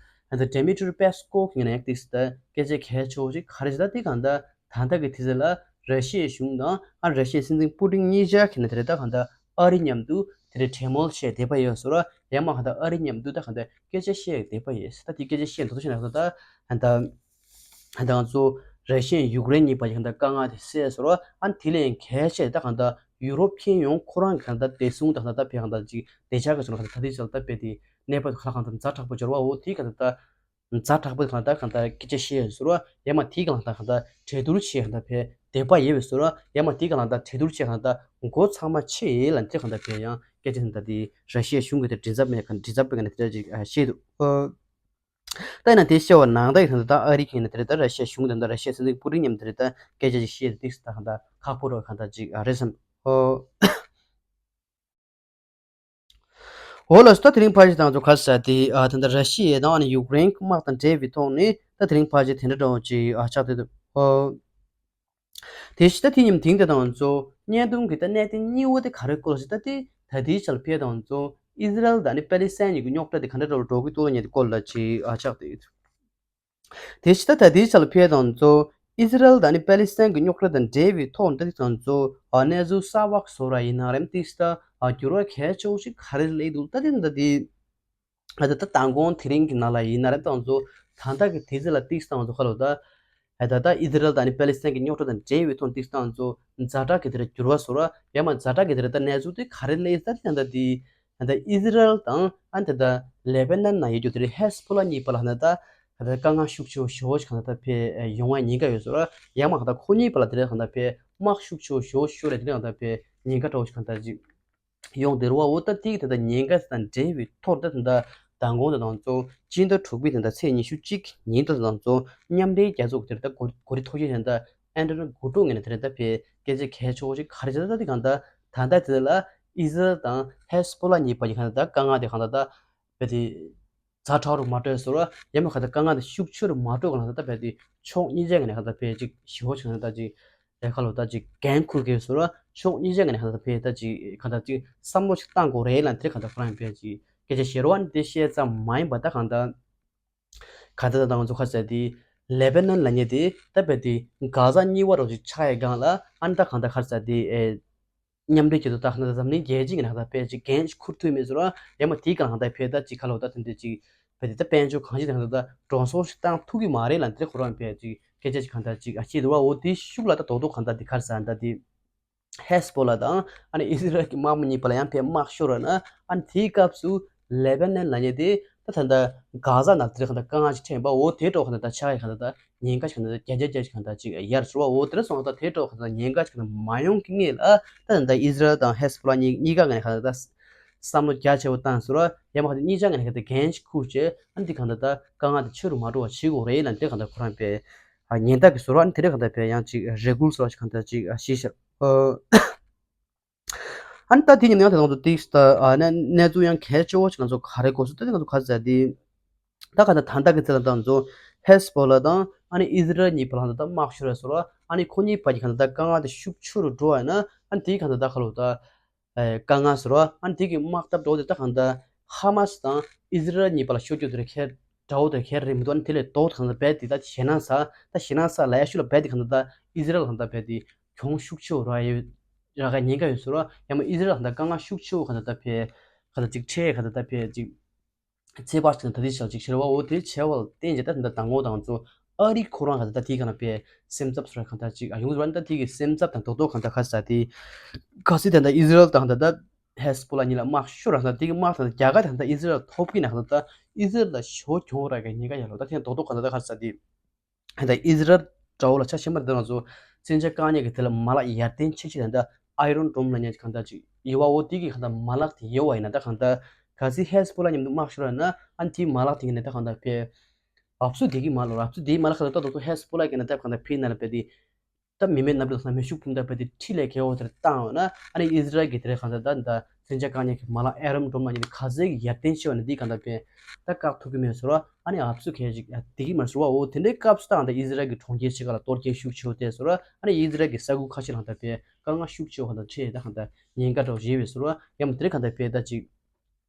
ཧ་ད་ཌེ་མི་ཏྲི་པེ་སི་ཀོ་གི་ནས་ཡང་ཏིག་ད་སྐད་ཆ་གལ་ཆེ་བོ་ཞིག་ག་རེ་ཞིག་ད་དེ་གང་ད་ད་ལྟ་གི་དུས་ཚོད་ལ་ར་ཤི་ཡའི་གཞུང་དང་ཨ་ར་ཤི་ཡའི་སྲིད་འཛིན་པུ་ཏིན་གཉིས་ཆ་གི་ནས་དེ་རེད་ད་གང་ད་ཨ་རི་མཉམ་དུ་དེ་རེད་གྲོས་མོལ་བྱས་བསྡད་པ་ཡོད་ཟེར་ར་ཡང་མ་གང་ད་ཨ་རི་མཉམ་དུ་ད་གང་ད་སྐད་ཆ་བཤད་བསྡད་པ་ཡོད་ད་དེ་སྐད་ཆ་བཤད་འདུག་ད་ཤི་ན་ད་ད་ད་ང་ཚོ་ར་ཤི་ཡ་ཡུཀ་རེན་གཉིས་བར་གྱི་གང་ལྟར་དཀའ་ངལ་དེ་སེལ་སོང་ར་ཨ་ནི་དེ་ལས་གལ་ཆེ་ད་གང་ལྟར་ཡུ་རོབ་ཁྱོན་ཡོངས་ཁོ་རང་གི་གང་ལྟར་བདེ་སྲུང་དང་གང་ལྟར་ཕན་གང་ལྟར་ཅིག་བདེ་འཇགས་ཀྱི་བཟོ་ལ་གང་ལྟར་ད་དེ་ཚོ་ལ་ད་དཔེ་དེ་གནས་བབ་ཁ་ལ་གང་ལྟར་ཛ་དྲག་པོ་འབྱོར་བ་འོ་དེ་གང་ལྟར་ཛ་དྲག་པོ་གང་ལྟར་གང་ལྟར་སྐད་ཆ་བཤད་སོང་ར་ཡ་མ་དེ་གང་ལྟར་གང་ལྟར་གྲོས་བསྡུར་བྱས་གང་ལྟར་ཕན་བདེ་པ་ཡོད་པའི་སོང་ར་ཡ་མ་དེ་གང་ལྟར་གྲོས་བསྡུར་བྱས་གང་ལྟར་འགོ་ཚང་མ་ཆེ་ཡེ་ལ་དེ་གང་ལྟར་ཕན་ཡང་སྐད་ཆ་གང་ལྟར་དེ་ར་ཤི་ཡ་གཞུང་གི་དེ་མགྲིན་ཚབ་མེད་གང་མགྲིན་ཚབ་པའི་གང་ལྟར་དེ་ཅིག་བཤད་འདུག་ད་ཡིན་ན་དེ་བཤད་པ་ནང་ད་ཡིན་ད་ཨ་རི་ཁེ་ནས་དེ་རེད་ད་ར་ཤི་ཡ་གཞུང་དང་ད་ར་ཤི་ཡ་སྲིད་འཛིན་པུ་ཏིན་མཉམ་དེ་རེད་ད་སྐད་ཆ་ཅིག་བཤད་དེ་ཏིག་ད་གང་ད་ཁག་པོ་རོགས་གང་ད་ཅིག་ཨ་རེད་བསམ། ཨོ། འོ་ལགས་སོ་ད་དེ་རིང་ཕར་ཞིག་དང་ཚོ་ག་ས་དེ་ཨ་ད་ད་ར་ཤི་ཡ་དང་ཨ་ནི་ཡུཀ་རེན་དམག་དང་འབྲེལ་བའི་ཐོག་ནས་ད་དེ་རིང་ཕར་ཞིག་དེ་འདྲ་འདྲ་བོ་ཅིག་ཨ་ཆགས་བསྡད་འདུག་ཨོ། དེ་བཞིན་ད་དེ་ཉིན་དེང་དེ་དང་ཚོ་བརྙན་ཐུང་གི་ད་གནད་དོན་གཉིས་པོ་དེ་ག་རེ་སྐོར་ཞིག་ད་དེ་ད་ལྟའི་ཆར་ཕེ་དང་ཚོ་ཨི་ཟི་རལ་དང་ནི་པེ་ལི་སི་ཐན་གཉིས་ཀྱི་རྙོག་དྲ་དེ་ག་འདྲ་འདྲ་བོ་འགྲོ་གི་འདུག་ཉེ་དེ་སྐོར་ལ་ཅིག་ཨ་ཆགས་དེ་ཡོད། དེ་བཞིན་ད་ད་ལྟའི་ཆར་ཕེ་དང་ཚོ་ཨི་ཟི་རལ་དང་ནི་པེ་ལི་སི་ཐན་གྱི་རྙོག་དྲ་དང་འབྲེལ་བའི་ཐོག་ད་དེ་དང་ཚོ་ཨ་གནས་ཚུལ་གསར་བ་བཟོ་ར་ཡིན་ན་རེམ་ཏིག་ད་ཨ་འགྱུར་བ་གལ་ཆེ་བོ་ཞིག་ག་རེ་སླེབས་འདུག་ད་དེ་ད་དེ། ད་ལྟ་མདང་དགོང་དེ་རིང་གི་ནང་ལ་ཡིན་ན་རེད་ད་ང་ཚོ་ད་ལྟ་གི་དུས་ཚོད་ལ་ཏིག་སྟངས་ཚོ་ཁ་ལོ་ད། ད་ལྟ་ཨི་ཟི་རལ་དང་ནི་པེ་ལི་སི་ཐན་གྱི་རྙོག་དྲ་དང་འབྲེལ་བའི་ཐོག་ཏིག་སྟངས་ཚོ་ཛ་དྲག་གི་དེར་འགྱུར་བ་བཟོ་ར་ཡང་མ་ཛ་དྲག་གི་དེར་ད་གནས་ཚུལ་དེ་ག་རེ་སླེབས་ད་ད་ལྟ་དེ་ད་ལྟ་ཨི་ཟི་རལ་དང་ཨ་ད་ལྟ་ལེ་པེ་ནན་ན་ཡོད་རྒྱུ་དེ་རེད་ཧེ་སི་པོ་ལ་གཉིས་བར་ལ་ད་ད་ལྟ་དཀའ་ངལ་ཤུགས་ཆེ་བོ་ཞེ་བོ་ཞིག་གང་ལྟར་ད་ཕེ་ཡོང་བའི་ཉེན་ཁ་ཡོད་བཟོ་ར་ཡང་མ་གང་ལྟར་ཁོ་གཉིས་བར་ལ་དེ་རེད་གང་ལྟར་ཕེ་དམག་ཤུགས་ཆེ་བོ་ཞེ་བོ་ཤོར་རེད་དེ་རེད་གང་ལྟར་ཕེ་ཉེན་ཁ་འདྲ་བོ་ཞིག་གང་ལྟར་ཅིག་ཡོང་བསྡད་རེད་བ། འོ་ད་དེ་གི་ད་ལྟ་ཉེན་ཁ་དང་འབྲེལ་བའི་ཐོག་ད་ད་ལྟ་མདང་དགོང་དང་དང་གཙོ་སྤྱི་ཟླ་དྲུག་པའི་ད་ལྟ་ཚེས་ཉི་ཤུ་གཅིག་ཉིན་དང་དང་གཙོ་མཉམ་འབྲེལ་རྒྱལ་ཚོགས་ཀྱི་ད་ལྟ་གོ་གོ་སྒྲིག་ཐོག་ཞིག་ད་ལྟ་ཨན་ཏོ་ནི་གུ་ཏོ་ངོས་ནས་ད་ལྟ་ཕེ་སྐད་ཆ་གལ་ཆེ་བོ་ཞིག་ག་རེ་བྱས་ད་ད་དེ་གང་ད་ད་ལྟ་དེ་ལ་ཨི་ཟི་རལ་དང་ཧེ་སི་པོ་ལ་གཉིས་བར་གྱི་གང་ད་ད་དཀའ་ངལ་དེ་གང་ད་ད་ཕེ་དེ། ཛ་དྲག་རུ་མ་འགྲོ་བཟོ་ར་ཡང་མ་གང་ལྟར་དཀའ་ངལ་དེ་ཤུགས་ཆེ་རུ་མ་འགྲོ་གང་ལྟར་ད་ཕེ་དེ་ཕྱོགས་གཉིས་ཆ་གི་ནས་གང་ལྟར་ཕེ་ཅིག་ཞི་བོ་ཅིག་གང་ལྟར་ད་ཅིག་ལས་ཁ་ལོ་ད་ཅིག་འགན་འཁུར་གི་བཟོ་ར་ཕྱོགས་གཉིས་ཆ་གི་ནས་གང་ལྟར་ཕེ་ད་ཅིག་གང་ལྟར་ཅིག་བསམ་བློ་ཞིག་བཏང་དགོས་རེད་ལ་དེ་གང་ལྟར་ཁོ་རང་ཕེ་ཅིག་སྐད་ཆ་བཤད་རོགས་ཨ་ནི་དེ་བཤད་ཙམ་མ་ཡིན་པ་ད་གང་ལྟར་གང་ལྟར་ད་ང་ཚོ་ཁ་ཟས་དེ་ལེ་པེ་ནན་ལ་ཉེ་དེ་ད་ཕེ་དེ་གྷ་ཟ་གཉིས་བར་རོ་ཅིག་ཆགས་ཡི་གང་ལ་ཨ་ནི་ད་གང་ལྟར་ཁ་ཟས་དེ་ཨེ། མཉམ་འབྲེལ་གྱི་དོ་བདག་ཁང་དང་འཛམ་གླིང་རྒྱལ་སྤྱི་གི་ནང་ད་ཕལ་ཆེར་འགན་ཞིག་འཁུར་ཐུབ་མེད་ཟེར་བ་ཡང་མ་དེའི་གང་ལྟར་ཕལ་ད་ཅིག་ཁ་ལོ་ད་དེ་འདྲ་ཅིག་ཕལ་དེ་ད་དཔལ་འབྱོར་གང་ཅི་དང་ད་འགྲོ་སོང་ཞིག་བཏང་ཐུབ་ཀྱི་མ་རེད་ལ་འདིར་ཁོ་རང་ཕལ་ཅིག་སྐད་ཆ་ཅིག་གང་ལྟར་ཅིག་ཨ་ཅི་རེད་བ། འོ་དེའི་ཤུགས་ལ་ད་རྡོག་རྡོག་གང་ལྟར་དེ་གར་ཟ་ད་དེ་ཧེ་སི་པོ་ལ་དང་ཨ་ནི་ཨི་སི་རལ་གྱི་དམག་མི་གཉིས་བར་ལ་ཡང་ཕལ་དམག་ཤོར་བ་ན་ཨ་ནི་དེའི་སྐབས་སུ་ལེ་པེ་ནན་ལ་ཉེ་དེ་ད་ད་ལྟ་གྷ་ཟ་ནང་དེར་གང་ལྟར་དཀའ་ངལ་ཅིག་འཕྲད་པ་འོ་དེ་འགྲོ་གང་ལྟར་ད་ཆགས་ཡ་གང་ལྟར་ད། ཉེན་ཁ་ཞིག་ན་བརྒྱ་ཆ་བརྒྱ་ཞིག་གང་ལྟར་ཅིག་ཡར་ཟེར་བ་འོ་དེ་འདྲ་སོང་ཙང་དེ་འདྲ་གང་ལྟར་ཉེན་ཁ་ཞིག་གང་ལྟར་མ་ཡོང་གི་སྔོན་ལ་ད་ད་ལྟ་ཨི་ཟི་རལ་དང་ཧེ་སི་པོ་ལ་གཉིས་གཉིས་ཀ་ངས་གང་ལྟར་ད་བསམ་བློ་རྒྱ་ཆེ་བོ་བཏང་ཟེར་བ་ཡང་མ་གང་ལྟར་གཉིས་ཆ་ངས་གང་ལྟར་འགན་ཞིག་འཁུར་བྱས་ཨ་ནི་དེ་གང་ལྟར་ད་དཀའ་ངལ་དེ་ཆེ་རུ་མ་འགྲོ་བ་བྱེད་དགོས་རེད་ལ་དེ་གང་ལྟར་ཁོ་རང་པས་ཉེན་བརྡ་གི་ཟེར་བ་ཨ་ནི་དེ་འདྲ་གང་ལྟར་པས་ཡང་ཅིག་རེ་སྐུལ་ཟེར་བ་ཞིག་གང་ལྟར་ཅིག་ཞུས་ཤག་ཨ་ནི་ད་དེ་ཉིན་ཡང་དེ་ང་ཚོ་ཏིག་ད་ཨ་ནི་གནས་ཚུལ་ཡང་གལ་ཆེ་བོ་ཞིག་ང་ཚོ་ག་རེ་གོ་སོང་ད་དེ་ང་ཚོ་ག་རེ་ཟེར་དེ། ད་ག་ད་ད་ལྟ་གི་ཚེ་ལ་ད་ང་ཚོ་ཧེ་སི་པོ་ལ་དང་ཨ་ནི་ཨི་ཟི་རལ་གཉིས་བར་ལ་ད་དམག་ཤོར་བ་སོགས་ཨ་ནི་ཁོ་གཉིས་བར་གྱི་ག་ད་ད་དཀའ་ངལ་དེ་ཤུགས་ཆེ་རུ་འགྲོ་བ་ཡིན་ན་ཨ་ནི་དེའི་ག་ད་ད་ཁ་ལོ་ད་དཀའ་ངལ་ཟེར་བ་ཨ་ནི་དེ་གི་དམག་འཐབ་འགྲོ་དེ་ད་ག་ད་ཧ་མ་སི་དང་ཨི་ཟི་རལ་གཉིས་བར་ལ་ཤོར་རྒྱུ་དེ་རེད་ཁྱེད། དགྲ་བོ་དེ་ཁྱེད་རེད་མི་འདུག་ཨ་ནི་དེ་ལས་ལྡོག་ཐང་ལ་རྦད་དེ་ད་ཞེད་སྣང་ཟ་ད་ཞེད་སྣང་ཟ་ལ་ཡ་ཤུ་ལ་རྦད་དེ་གང་ལྟར་ད་ཨི་ཟི་རལ་གང་ལྟར་རྦད་དེ་གྱོང་ཤུགས་ཆེ་བོ་རག་ཡོད་རག་ག་ཉེན་ཁ་ཡོད་ཟེར་བ་ཡང་མ་ཨི་ཟི་རལ་གང་ལྟར་དཀའ་ངལ་ཤུགས་ཆེ་བོ་གང་ལྟར་ད་ཕེ་གང་ལྟར་ཅིག་འཕྲད་གང་ལྟར་ད་ཕེ་ཅིག་ཚེ་དཔག་ཅིག་ད་དེ་ཞག་ཅིག་ཤེར་བ་འོ་དེ་བྱས་བ་ལ་བརྟེན་བྱས་ད་ད་ད་ངོ་དང་ཚོ་ཨ་རི་ཁོ་རང་གང་ལྟར་ད་དེ་གང་ལྟར་ཕེ་སེམས་འཚབ་ཟེར་བ་གང་ལྟར་ཅིག་ཨ་ཡོང་ཟེར་བ་ད་དེ་གི་སེམས་འཚབ་དང་རྡོག་རྡོག་གང་ལྟར་ཁ་ས་དེ་ག་སི་ད་ད་ཨི་ཟི་རལ་དང་ད་ད། ཧེ་སི་བྷོ་ལ་གཉིས་ལ་དམག་ཤོར་ར་ད་དེ་གི་དམག་ད་རྒྱ་གར་ད་ད་ཨི་ཟི་རལ་ཐོབ་གི་ན་ད་ད་ཨི་ཟི་རལ་ལ་ཞོ་གྱོང་ར་གི་ཉེན་ཁ་ཡོད་ལོ། ད་ཐེངས་རྡོག་རྡོག་ག་ད་ད་ཁར་ས་དེ་ད་ཨི་ཟི་རལ་འདྲ་བོ་ལ་ཆ་ཤེས་མ་རེད། ང་ཚོ་མཚོན་ཆ་བཀག་ཉར་གི་དེ་ལ་མ་ལག་ཡར་ཐོན་ཆེ་ཆེ་ད་ད་ཨའི་རོན་ཌོམ་ལ་ཉེ་གང་ད་ཅིག་ཡོད་བ། འོ་དེ་གི་གང་ད་མ་ལག་དེ་ཡོད་བ་ཡིན་ན་ད་གང་ད་ག་སི་ཧེ་སི་བྷོ་ལ་མཉམ་དུ་དམག་ཤོར་ར་ན་ཨ་ནི་དེའི་མ་ལག་དེ་གི་ནས་ད་གང་ད་ཕེ། འབབ་ཚུགས་དེ་གི་མ་ལོ། འབབ་ཚུགས་དེའི་མ་ལག་ཁ་ད་ད་དོ་ཧེ་སི་བྷོ་ལ་གི་ན་ད་གང་ད་ཕེ་ན་ལ་ཕེ་དེ། ད་མི་མེད་གནམ་གྲུ་དང་མེ་ཤུགས་འཕུར་མདའ་ཕེ་དེ་ཁྲི་ལས་གལ་བོ་དེར་བཏང་བ་ན་ཨ་ནི་ཨི་ཟི་རལ་གི་དེར་གང་ད་ད་ད་མཚོན་ཆ་བཀག་ཉར་གི་མ་ལག་ཨའི་རོན་ཌོམ་ལ་ཉེ་དེ་ག་ཚད་གི་ཡར་ཐོན་ཆེ་བ་ན་དེ་གང་ད་ཕེ་ད་བཀག་ཐུབ་གི་མེད་ཟེར་བ། ཨ་ནི་འབབ་ཚུགས་གལ་ཅིག་དེ་གི་མ་ཟེར་བ། འོ་དེ་འདྲའི་སྐབས་སུ་ད་གང་ད་ཨི་ཟི་རལ་གི་གྲོང་ཁྱེར་ཆེ་ཁག་ལ་གཏོར་སྐྱོན་ཤུགས་ཆེ་བོ་དེ་ཟེར་བ། ཨ་ནི་ཨི་ཟི་རལ་གི་ས་ཁུལ་ཁ་ཤས་ལ་གང་ད་ཕེ་དཀའ་ངལ་ཤུགས་ཆེ་བོ་གང་ད་འཕྲད་ད་གང་ད་ཉེན་ཁ་འདྲ་བོ་ཞིག་ཡོད་པའི་ཟེར་བ། ཡང་མ་དེ་རེད་གང་ད་ཕེ་ད་ཅིག་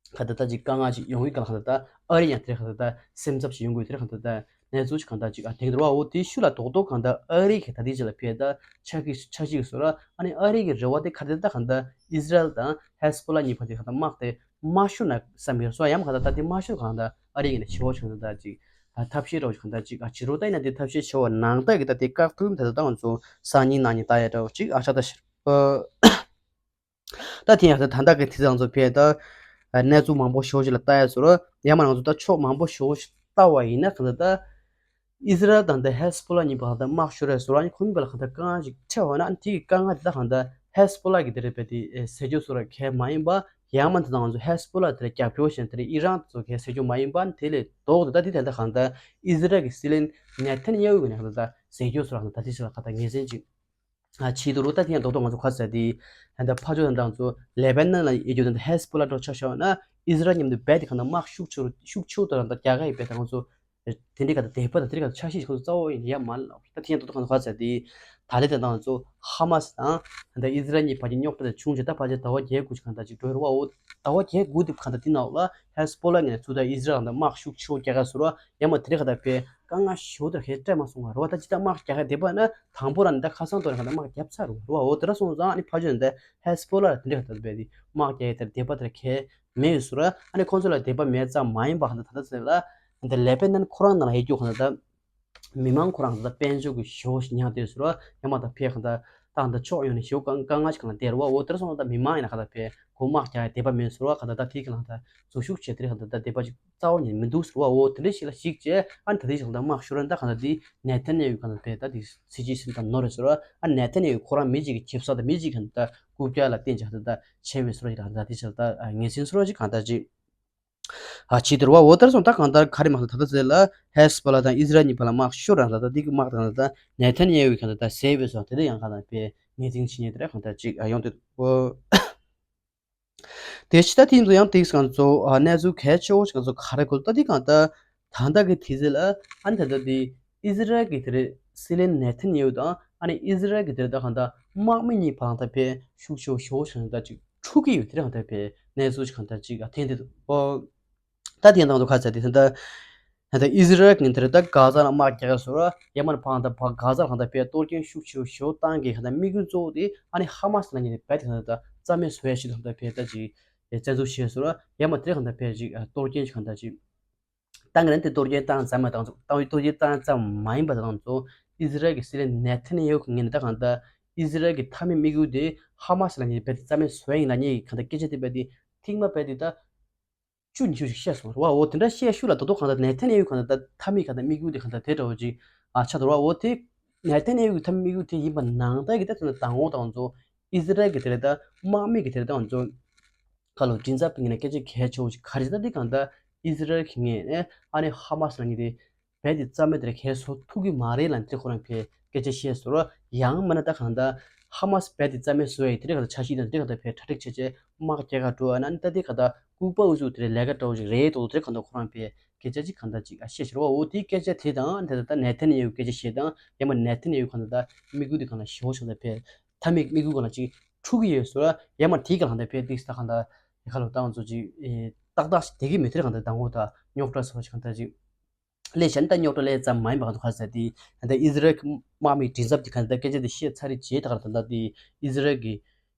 ག་ད་ད་ཅིག་དཀའ་ངལ་ཅིག་ཡོང་གི་ག་ལ་ག་ད་ད་ཨ་རི་ཡང་དེ་ག་ད་ད་སེམས་འཚབ་ཅིག་ཡོང་གི་དེ་ག་ད་ད་གནས་ཚུལ་ཅིག་ག་ད་ཅིག་ཨ་དེ་ག་ད་ར་བ། འོ་དེའི་ཤུལ་ལ་རྡོག་རྡོག་ག་ད་ཨ་རི་གི་ད་དེ་ཅིག་ལ་ཕེ་ད་ཆ་གི་ཆ་ཤིག་སོ་ར། ཨ་ནི་ཨ་རི་གི་རེ་བ་དེ་ག་དེ་ད་ག་ད་ཨི་ཟི་རལ་དང་ཧེ་སི་བྷོ་ལ་གཉིས་བར་དེ་ག་ད་དམག་དེ་མ་ཤོར་ན་བསམ་ཡོད་སོ། ཡང་ག་ད་ད་དེ་མ་ཤོར་ག་ད་ཨ་རི་གི་ནས་ཆེ་བོ་ཅིག་ག་ད་ཅིག་ཨ་ཐབས་ཤེས་རོགས་ཅིག་ག་ད་ཅིག་ཨ་ཅི་རོ་ད་ཡིན་ན་དེ་ཐབས་ཤེས་ཆེ་བ་ནང་ད་གི་ད་དེ་བཀག་ཐུབ་ད་ད་ད་ང་ཚོ་སང་ཉིན་གནངས་ཉིན་ད་ཡ་འདྲ་བོ་ཅིག་ཨ་ཆ་ད་ཤར་པ། ད་དེ་ཡང་ད་ད་ལྟ་གི་དུས་ཚོད་ང་ཚོ་ཕེ་ད་གནས་ཚུལ་མང་པོ་ཞེ་པོ་ཅིག་ལ་ལྟ་ཡ་ཟེར་རོ། ཡང་མ་ང་ཚོ་ད་ཕྱོགས་མང་པོ་ཞེ་པོ་ཅིག་ལྟ་བ་ཡིན་ན་གང་ལྟར་ད་ཨི་ཟི་རལ་དང་ད་ཧེ་སི་བྷོ་ལ་གཉིས་བར་ད་དམག་ཤོར་རེད་ཟེར་རོ། ཨ་ནི་ཁོ་གཉིས་བར་ལ་གང་ལྟར་དཀའ་ངལ་ཅིག་འཕྲད་བ་ན་ཨ་ནི་དེ་གི་དཀའ་ངལ་དེ་ད་གང་ལྟར་ཧེ་སི་བྷོ་ལ་གི་དེ་རེད་པས་དེ་ཟས་སྤྱོད་སོགས་ར་གལ་མ་ཡིན་པ། ཡང་མ་དེ་ད་ང་ཚོ་ཧེ་སི་བྷོ་ལ་དེ་ར་རྒྱབ་སྐྱོར་བྱས་དེ་ར་ཨི་རན་དེ་ཚོ་གི་ཟས་སྤྱོད་མ་ཡིན་པ། ཨ་ནི་དེ་ལས་ལྡོག་སྟེ་ད་དེ་ད་ལྟ་གང་ལྟར་ཨི་ཟི་རལ་གི་སྲིད་བློན་ནེ་ཐན་ཡ་ཧུ་གི་ནས་གང་ལྟར་ད་ཟས་སྤྱོད་སོགས་ར་གང་ལྟར་ད་དེ་ཚོ་ལ་གང་ལྟར་ངོས་འཛིན་ཅིག་ཨ་ཆེད་དུ་རུ་ད་ཐེངས་རྡོག་རྡོག་ང་ཚོ་ཁ་ཟེར་དེ་ད་ཕ་ཇོ་དང་ང་ཚོ་ལེ་བན་ནན་ལ་ཡོད་རྒྱུ་དང་ཧེ་སི་བྷོ་ལ་འགྲོ་ཆ་བཞག་ན་ཨི་ཟི་རལ་མཉམ་དུ་རྦད་དེ་གང་ལྟར་དམག་ཤུགས་ཆེ་རུ་ཤུགས་ཆེ་རུ་དང་ད་རྒྱ་གར་ཡི་བས་ད་ང་ཚོ་དེ་འདྲའི་ག་ད་དད་པ་དང་དེ་འདྲའི་ག་ད་ཆ་ཤས་ཤིག་ཁོ་ཚོ་རྩ་བ་ཡིན་ཡ་མ་ལ། ད་ཐེངས་རྡོག་རྡོག་ང་ཚོ་ཁ་ཟེར་དེ་ད་ལེ་ད་ང་ཚོ་ཧ་མ་སི་དང་ད་ཨི་ཟི་རལ་གཉིས་བར་གྱི་རྙོག་དྲ་དེ་ཆུང་ཆེ་ད་ཕལ་ཆེར་ཟླ་བ་བརྒྱད་དགུ་ཅིག་གང་ལྟར་ཅིག་འགྲོ་རུ་བ། འོ་ཟླ་བ་བརྒྱད་དགུ་དེ་གང་ལྟར་དེ་ནང་ལ་ཧེ་སི་བྷོ་ལ་ནས་ཚུར་ད་ཨི་ཟི་རལ་ལ་དམག་ཤུགས་ཆེ་བོ་རྒྱག་ག་ཟེར་རོ། ཡ་མ་དེ་འདྲའི་ག་ད་པའི་དཀའ་ངལ་ཞེ་པོ་དེ་ར་ཧེ་སྤྲད་མ་སོང་བ་རེད་བ། ད་ཅི་ལྟར་དམག་རྒྱག་ག་བསྡད་པ་ན་དང་པོ་ར་ནི་ད་ཁ་སང་ཐོག་ནས་གང་ལྟར་དམག་བརྒྱབ་ཚར་རུ་རུ་བ། འོ་དེ་འདྲ་སོང་ཙང་ཨ་ནི་ཕ་ཇོ་ནི་ད་ཧེ་སི་བྷོ་ལ་དེ་འདྲ་ག་ད་པའི་དེ་དམག་རྒྱག་གི་དེར་བསྡད་པ་དེ་ར་གལ་མེད་ཡོད་ཟེར་ར། ཨ་ནི་ཁོང་ཚོ་ལ་བསྡད་པ་མེད་ཙམ་མ་ཡིན་པ་གང་ལྟར་ད་ལྟ་ཚེ་ལ་ད་ལེ་པེ་ནན་ཁོ་རང་ནང་ལ་ཡོད་རྒྱུ་གང་ལྟར་ད་མི་མང་ཁོ་རང་གང་ལྟར་དཔལ་འབྱོར་གྱི་ཞེ་པོ་ཉག་དེ་ཟེར་ར། ཡ་མ་ད་ཕེ་གང་ལྟར་ད་གང་ལྟར་ཕྱོགས་ཡོངས་ནས་ཞེ་པོ་དཀའ་དཀའ་ངལ་ཞིག་གང་ལ་བསྡད་རུ་བ། འོ་དེ་འདྲ་སོང་ཙང་ད་མི་མང་ཡིན་ན་གང་ལྟར་པའི་གོ་དམག་རྒྱག་ཡ་བསྡད་པ་མེད་ཟེར་བ། གང་ལྟར་ད་དེ་གི་ལང་ད་འཛུལ་ཞུགས་བྱས་དེ་རེད་གང་ལྟར་ད་བསྡད་པ་ཅིག་རྩ་བ་ཉིད་མི་འདུག་ཟེར་བ། འོ་དེ་འདྲ་ཞིག་ལ་གཞིགས་བྱས་ཨ་ནི་ད་དེ་ཞིག་ལ་དམག་ཤོར་རན་ད་གང་ལྟར་དེ་ནེ་ཐན་ཡ་ཧུ་གང་ལྟར་བས་ད་དེ་སྲིད་སྤྱི་སེམས་དང་ནོར་རེད་ཟེར་བ། ཨ་ནེ་ཐན་ཡ་ཧུ་ཁོ་རང་མི་གཅིག་གི་ཁེ་བཟང་དང་མི་གཅིག་གི་གང་ལྟར་རྐུབ་བཀྱག་ལ་བརྟེན་བྱས་ད་ད་བྱས་པའི་ཟེར་བ་ཞིག་ད་ད་དེ་ཞིག་ལ་ད་ངེས་ཅན་ཟེར་བ་ཞིག་གང་ལྟར་ཅིག་ཨ་ཆེད་དུ་རུ་བ། འོ་དེར་སོང་ད་གང་ལྟར་ག་རེ་མ་ད་ད་ད་ཟེར་ལ་ཧེ་སི་བྷོ་ལ་དང་ཨི་ཟི་རལ་གཉིས་བར་ལ་དམག་ཤོར་རན་ད་ད་དེ་གི་དམག་དང་ད་ནེ་ཐན་ཡ་ཧུ་གང་ལྟར་ད་ཟས་པའི་ཟེར་བ་དེ་ལ་ཡང་གང་ལྟར་པའི་ངེས་ཅན་ཆེ་ཉེ་དེ་ར་གང་ལྟར་ཅིག་ཨ་ཡོང་དུས་འོ། དེ་ཕྱི་ད་དེ་ཚོ་ཡང་དེ་གང་ཚོ་ཨ་གནས་ཚུལ་གལ་ཆེ་བོ་ཞིག་ཚོ་ག་རེ་གོ་ད་དེ་གང་ལྟར་ད་ལྟ་གི་དུས་ཚོད་ལ་ཨ་ནི་ད་ལྟ་དེ་ཨི་ཟི་རལ་གི་དེ་རེད་སྲིད་བློན་ནེ་ཐན་ཡ་ཧུ་དང་ཨ་ནི་ཨི་ཟི་རལ་གི་དེ་རེད་ད་གང་ལྟར་དམག་མི་གཉིས་བར་ལ་ད་ཕེ་ཤུགས་ཆེ་བོ་ཞེ་པོ་ཞིག་ད་ཅིག་འཁྲུག་གི་ཡོད་དེ་རེད་གང་ལྟར་ཕེ་གནས་ཚུལ་ཞིག་གང་ལྟར་ཅིག་ཨ་ཐེངས་དེ་འོ། ད་དེ་ཡང་དང་དུ་ཁ་ཚ་དེ་ད་ད་ཨི་ཟི་རལ་གྱི་དེ་རེད་ད་གྷ་ཛ་ལ་དམག་རྒྱག་ག་ཟེར་ར། ཡ་མ་ནི་བར་ད་བར་གྷ་ཛ་ལ་གང་ལྟར་ཕེ་གཏོར་སྐྱོན་ཤུགས་ཆེ་བོ་ཞེ་པོ་བཏང་གི་གང་ལྟར་དམིགས་ཡུལ་གཙོ་བོ་དེ་ཨ་ནི་ཧ་མ་སི་ལ་ཉེ་རེད་བས་དེ་གང་ལྟར་ད་རྩ་མེད་བཟོ་ཡ་ཞིག་གང་ལྟར་ཕེ་ད་ཅིག་བཙན་འཛུལ་བྱས་ཟེར་ར། ཡ་མ་དེ་གང་ལྟར་ཕེ་ཅིག་གཏོར་སྐྱོན་ཞིག་གང་ལྟར་ཅིག་བཏང་གི་ན་དེ་གཏོར་སྐྱོན་བཏང་ཙམ་མ་བཏང་ཙམ་བཏང་བའི་གཏོར་སྐྱོན་བཏང་ཙམ་མ་ཡིན་པ་དང་ཚོ་ཨི་ཟི་རལ་གྱི་སྲིད་བློན་ནེ་ཐན་ཡ་ཧུ་གི་ངོས་ནས་ད་གང་ལྟར་ཨི་ཟི་རལ་གྱི་མཐའ་མའི་དམིགས་ཡུལ་དེ་ཧ་མ་སི་ལ་ཉེ་རེད་བས་དེ་རྩ་མེད་བཟོ་ཡ་ཡིན་ལ་ཉེ་གི་གང་ལྟར་སྐད་ཆ་དེ་བས་དེ་ཐེངས་མ་བས་དེ་ད། བཅུ་ཉི་ཤུ་ཞིག་བཤད་སོང་རེད་བ། འོ་དེ་འདྲ་བཤད་ཤུལ་ལ་ད་དུང་གང་ལྟར་ནེ་ཐན་ཡ་ཧུ་གང་ལྟར་ད་མཐའ་མའི་གང་ལྟར་དམིགས་ཡུལ་དེ་གང་ལྟར་དེ་འདྲ་བོ་ཅིག་ཨ་ཆགས་འདུག་ར། འོ་དེ་ནེ་ཐན་ཡ་ཧུ་གི་མཐའ་མའི་དམིགས་ཡུལ་དེ་ཡིན་པ་ནང་ལྟར་གྱི་ད་དེ་ནི་དང་པོ་དང་ཚོ་ཨི་ཟི་རལ་གི་དེ་རེད་ད་དམག་མི་གི་དེ་རེད་ད་ང་ཚོ་ཁ་ལོ་མགྲིན་ཚབ་ཀྱི་ངོས་ནས་སྐད་ཆ་གལ་ཆེ་བོ་ཅིག་ག་རེ་ད་དེ་གང་ལྟར་ཨི་ཟི་རལ་གི་ངོས་ནས་ཨ་ནི་ཧ་མ་སི་ལ་ཉེ་དེ། རྦད་དེ་རྩ་མེད་དེ་ར་གས་བཟོ་ཐུབ་ཀྱི་མ་རེད་ལབ་དེ་ཁོ་རང་ཕེ་སྐད་ཆ་བཤད་སོང་ར། ཡང་མིན་ན་ད་གང་ལྟར་ཧ་མ་སི་རྦད་དེ་རྩ་མེད་བཟོ་ཡ་དེ་རེད་གང་ལྟར་འཆར་གཞི་དང་དེ་རེད་གང་ལྟར་ཕེ་གྲ་སྒྲིག་བྱས་བྱས་དམག་རྒྱག་ག་འགྲོ་ཡ་ན་ད་དེ་གང་ལྟར་ལྐུགས་པ་འུ་ཚོ་དེ་རེད་ལས་ཀ་འདྲ་བོ་ཞིག་རེད་འདུག་དེ་རེད་གང་ལྟར་ཁོ་རང་ཕེ་སྐད་ཆ་ཅིག་གང་ལྟར་ཅིག་ཨ་བཤད་ཤེས་ར་བ། འོ་དེའི་སྐད་ཆ་དེ་དང་དེ་ད་ནེ་ཐན་ཡ་ཧུ་སྐད་ཆ་བཤད་དང་ཡང་མ་ནེ་ཐན་ཡ་ཧུ་གང་ལྟར་ད་དམིགས་ཡུལ་དེ་གང་ལ་ཞེ་བོ་ཞིག་ལ་ཕེ་མཐའ་མའི་དམིགས་ཡུལ་གང་ལ་ཅིག་འཁྲུག་གི་ཡོད་སོང་ར། ཡང་མ་དེའི་གང་ལྟར་ཕེ་ཏིག་ས་གང་ལྟར་ཡ་ཁ་ལོ་ད་ང་ཚོ་ཅིག་ཏག་ཏག་ཞིག་དེ་གི་མི་དེ་རེད་གང་ལྟར་དང་པོ་ད་རྙོག་དྲ་སོགས་ཞིག་གང་ལྟར་ཅིག་ལས་གཞན་ད་རྙོག་དྲ་ལས་ཙམ་མ་ཡིན་པ་གང་དུ་ག་ཟེར་ཏེ། ད་ལྟ་ཨི་ཟི་རལ་གྱི་དམག་མིའི་མགྲིན་ཚབ་དེ་གང་ལྟ་སྐད་ཆ་དེ་བཤད་ཚར་རེད་བྱས་ད་གར་ད་ལྟ་དེ་ཨི་ཟི་རལ་གྱི་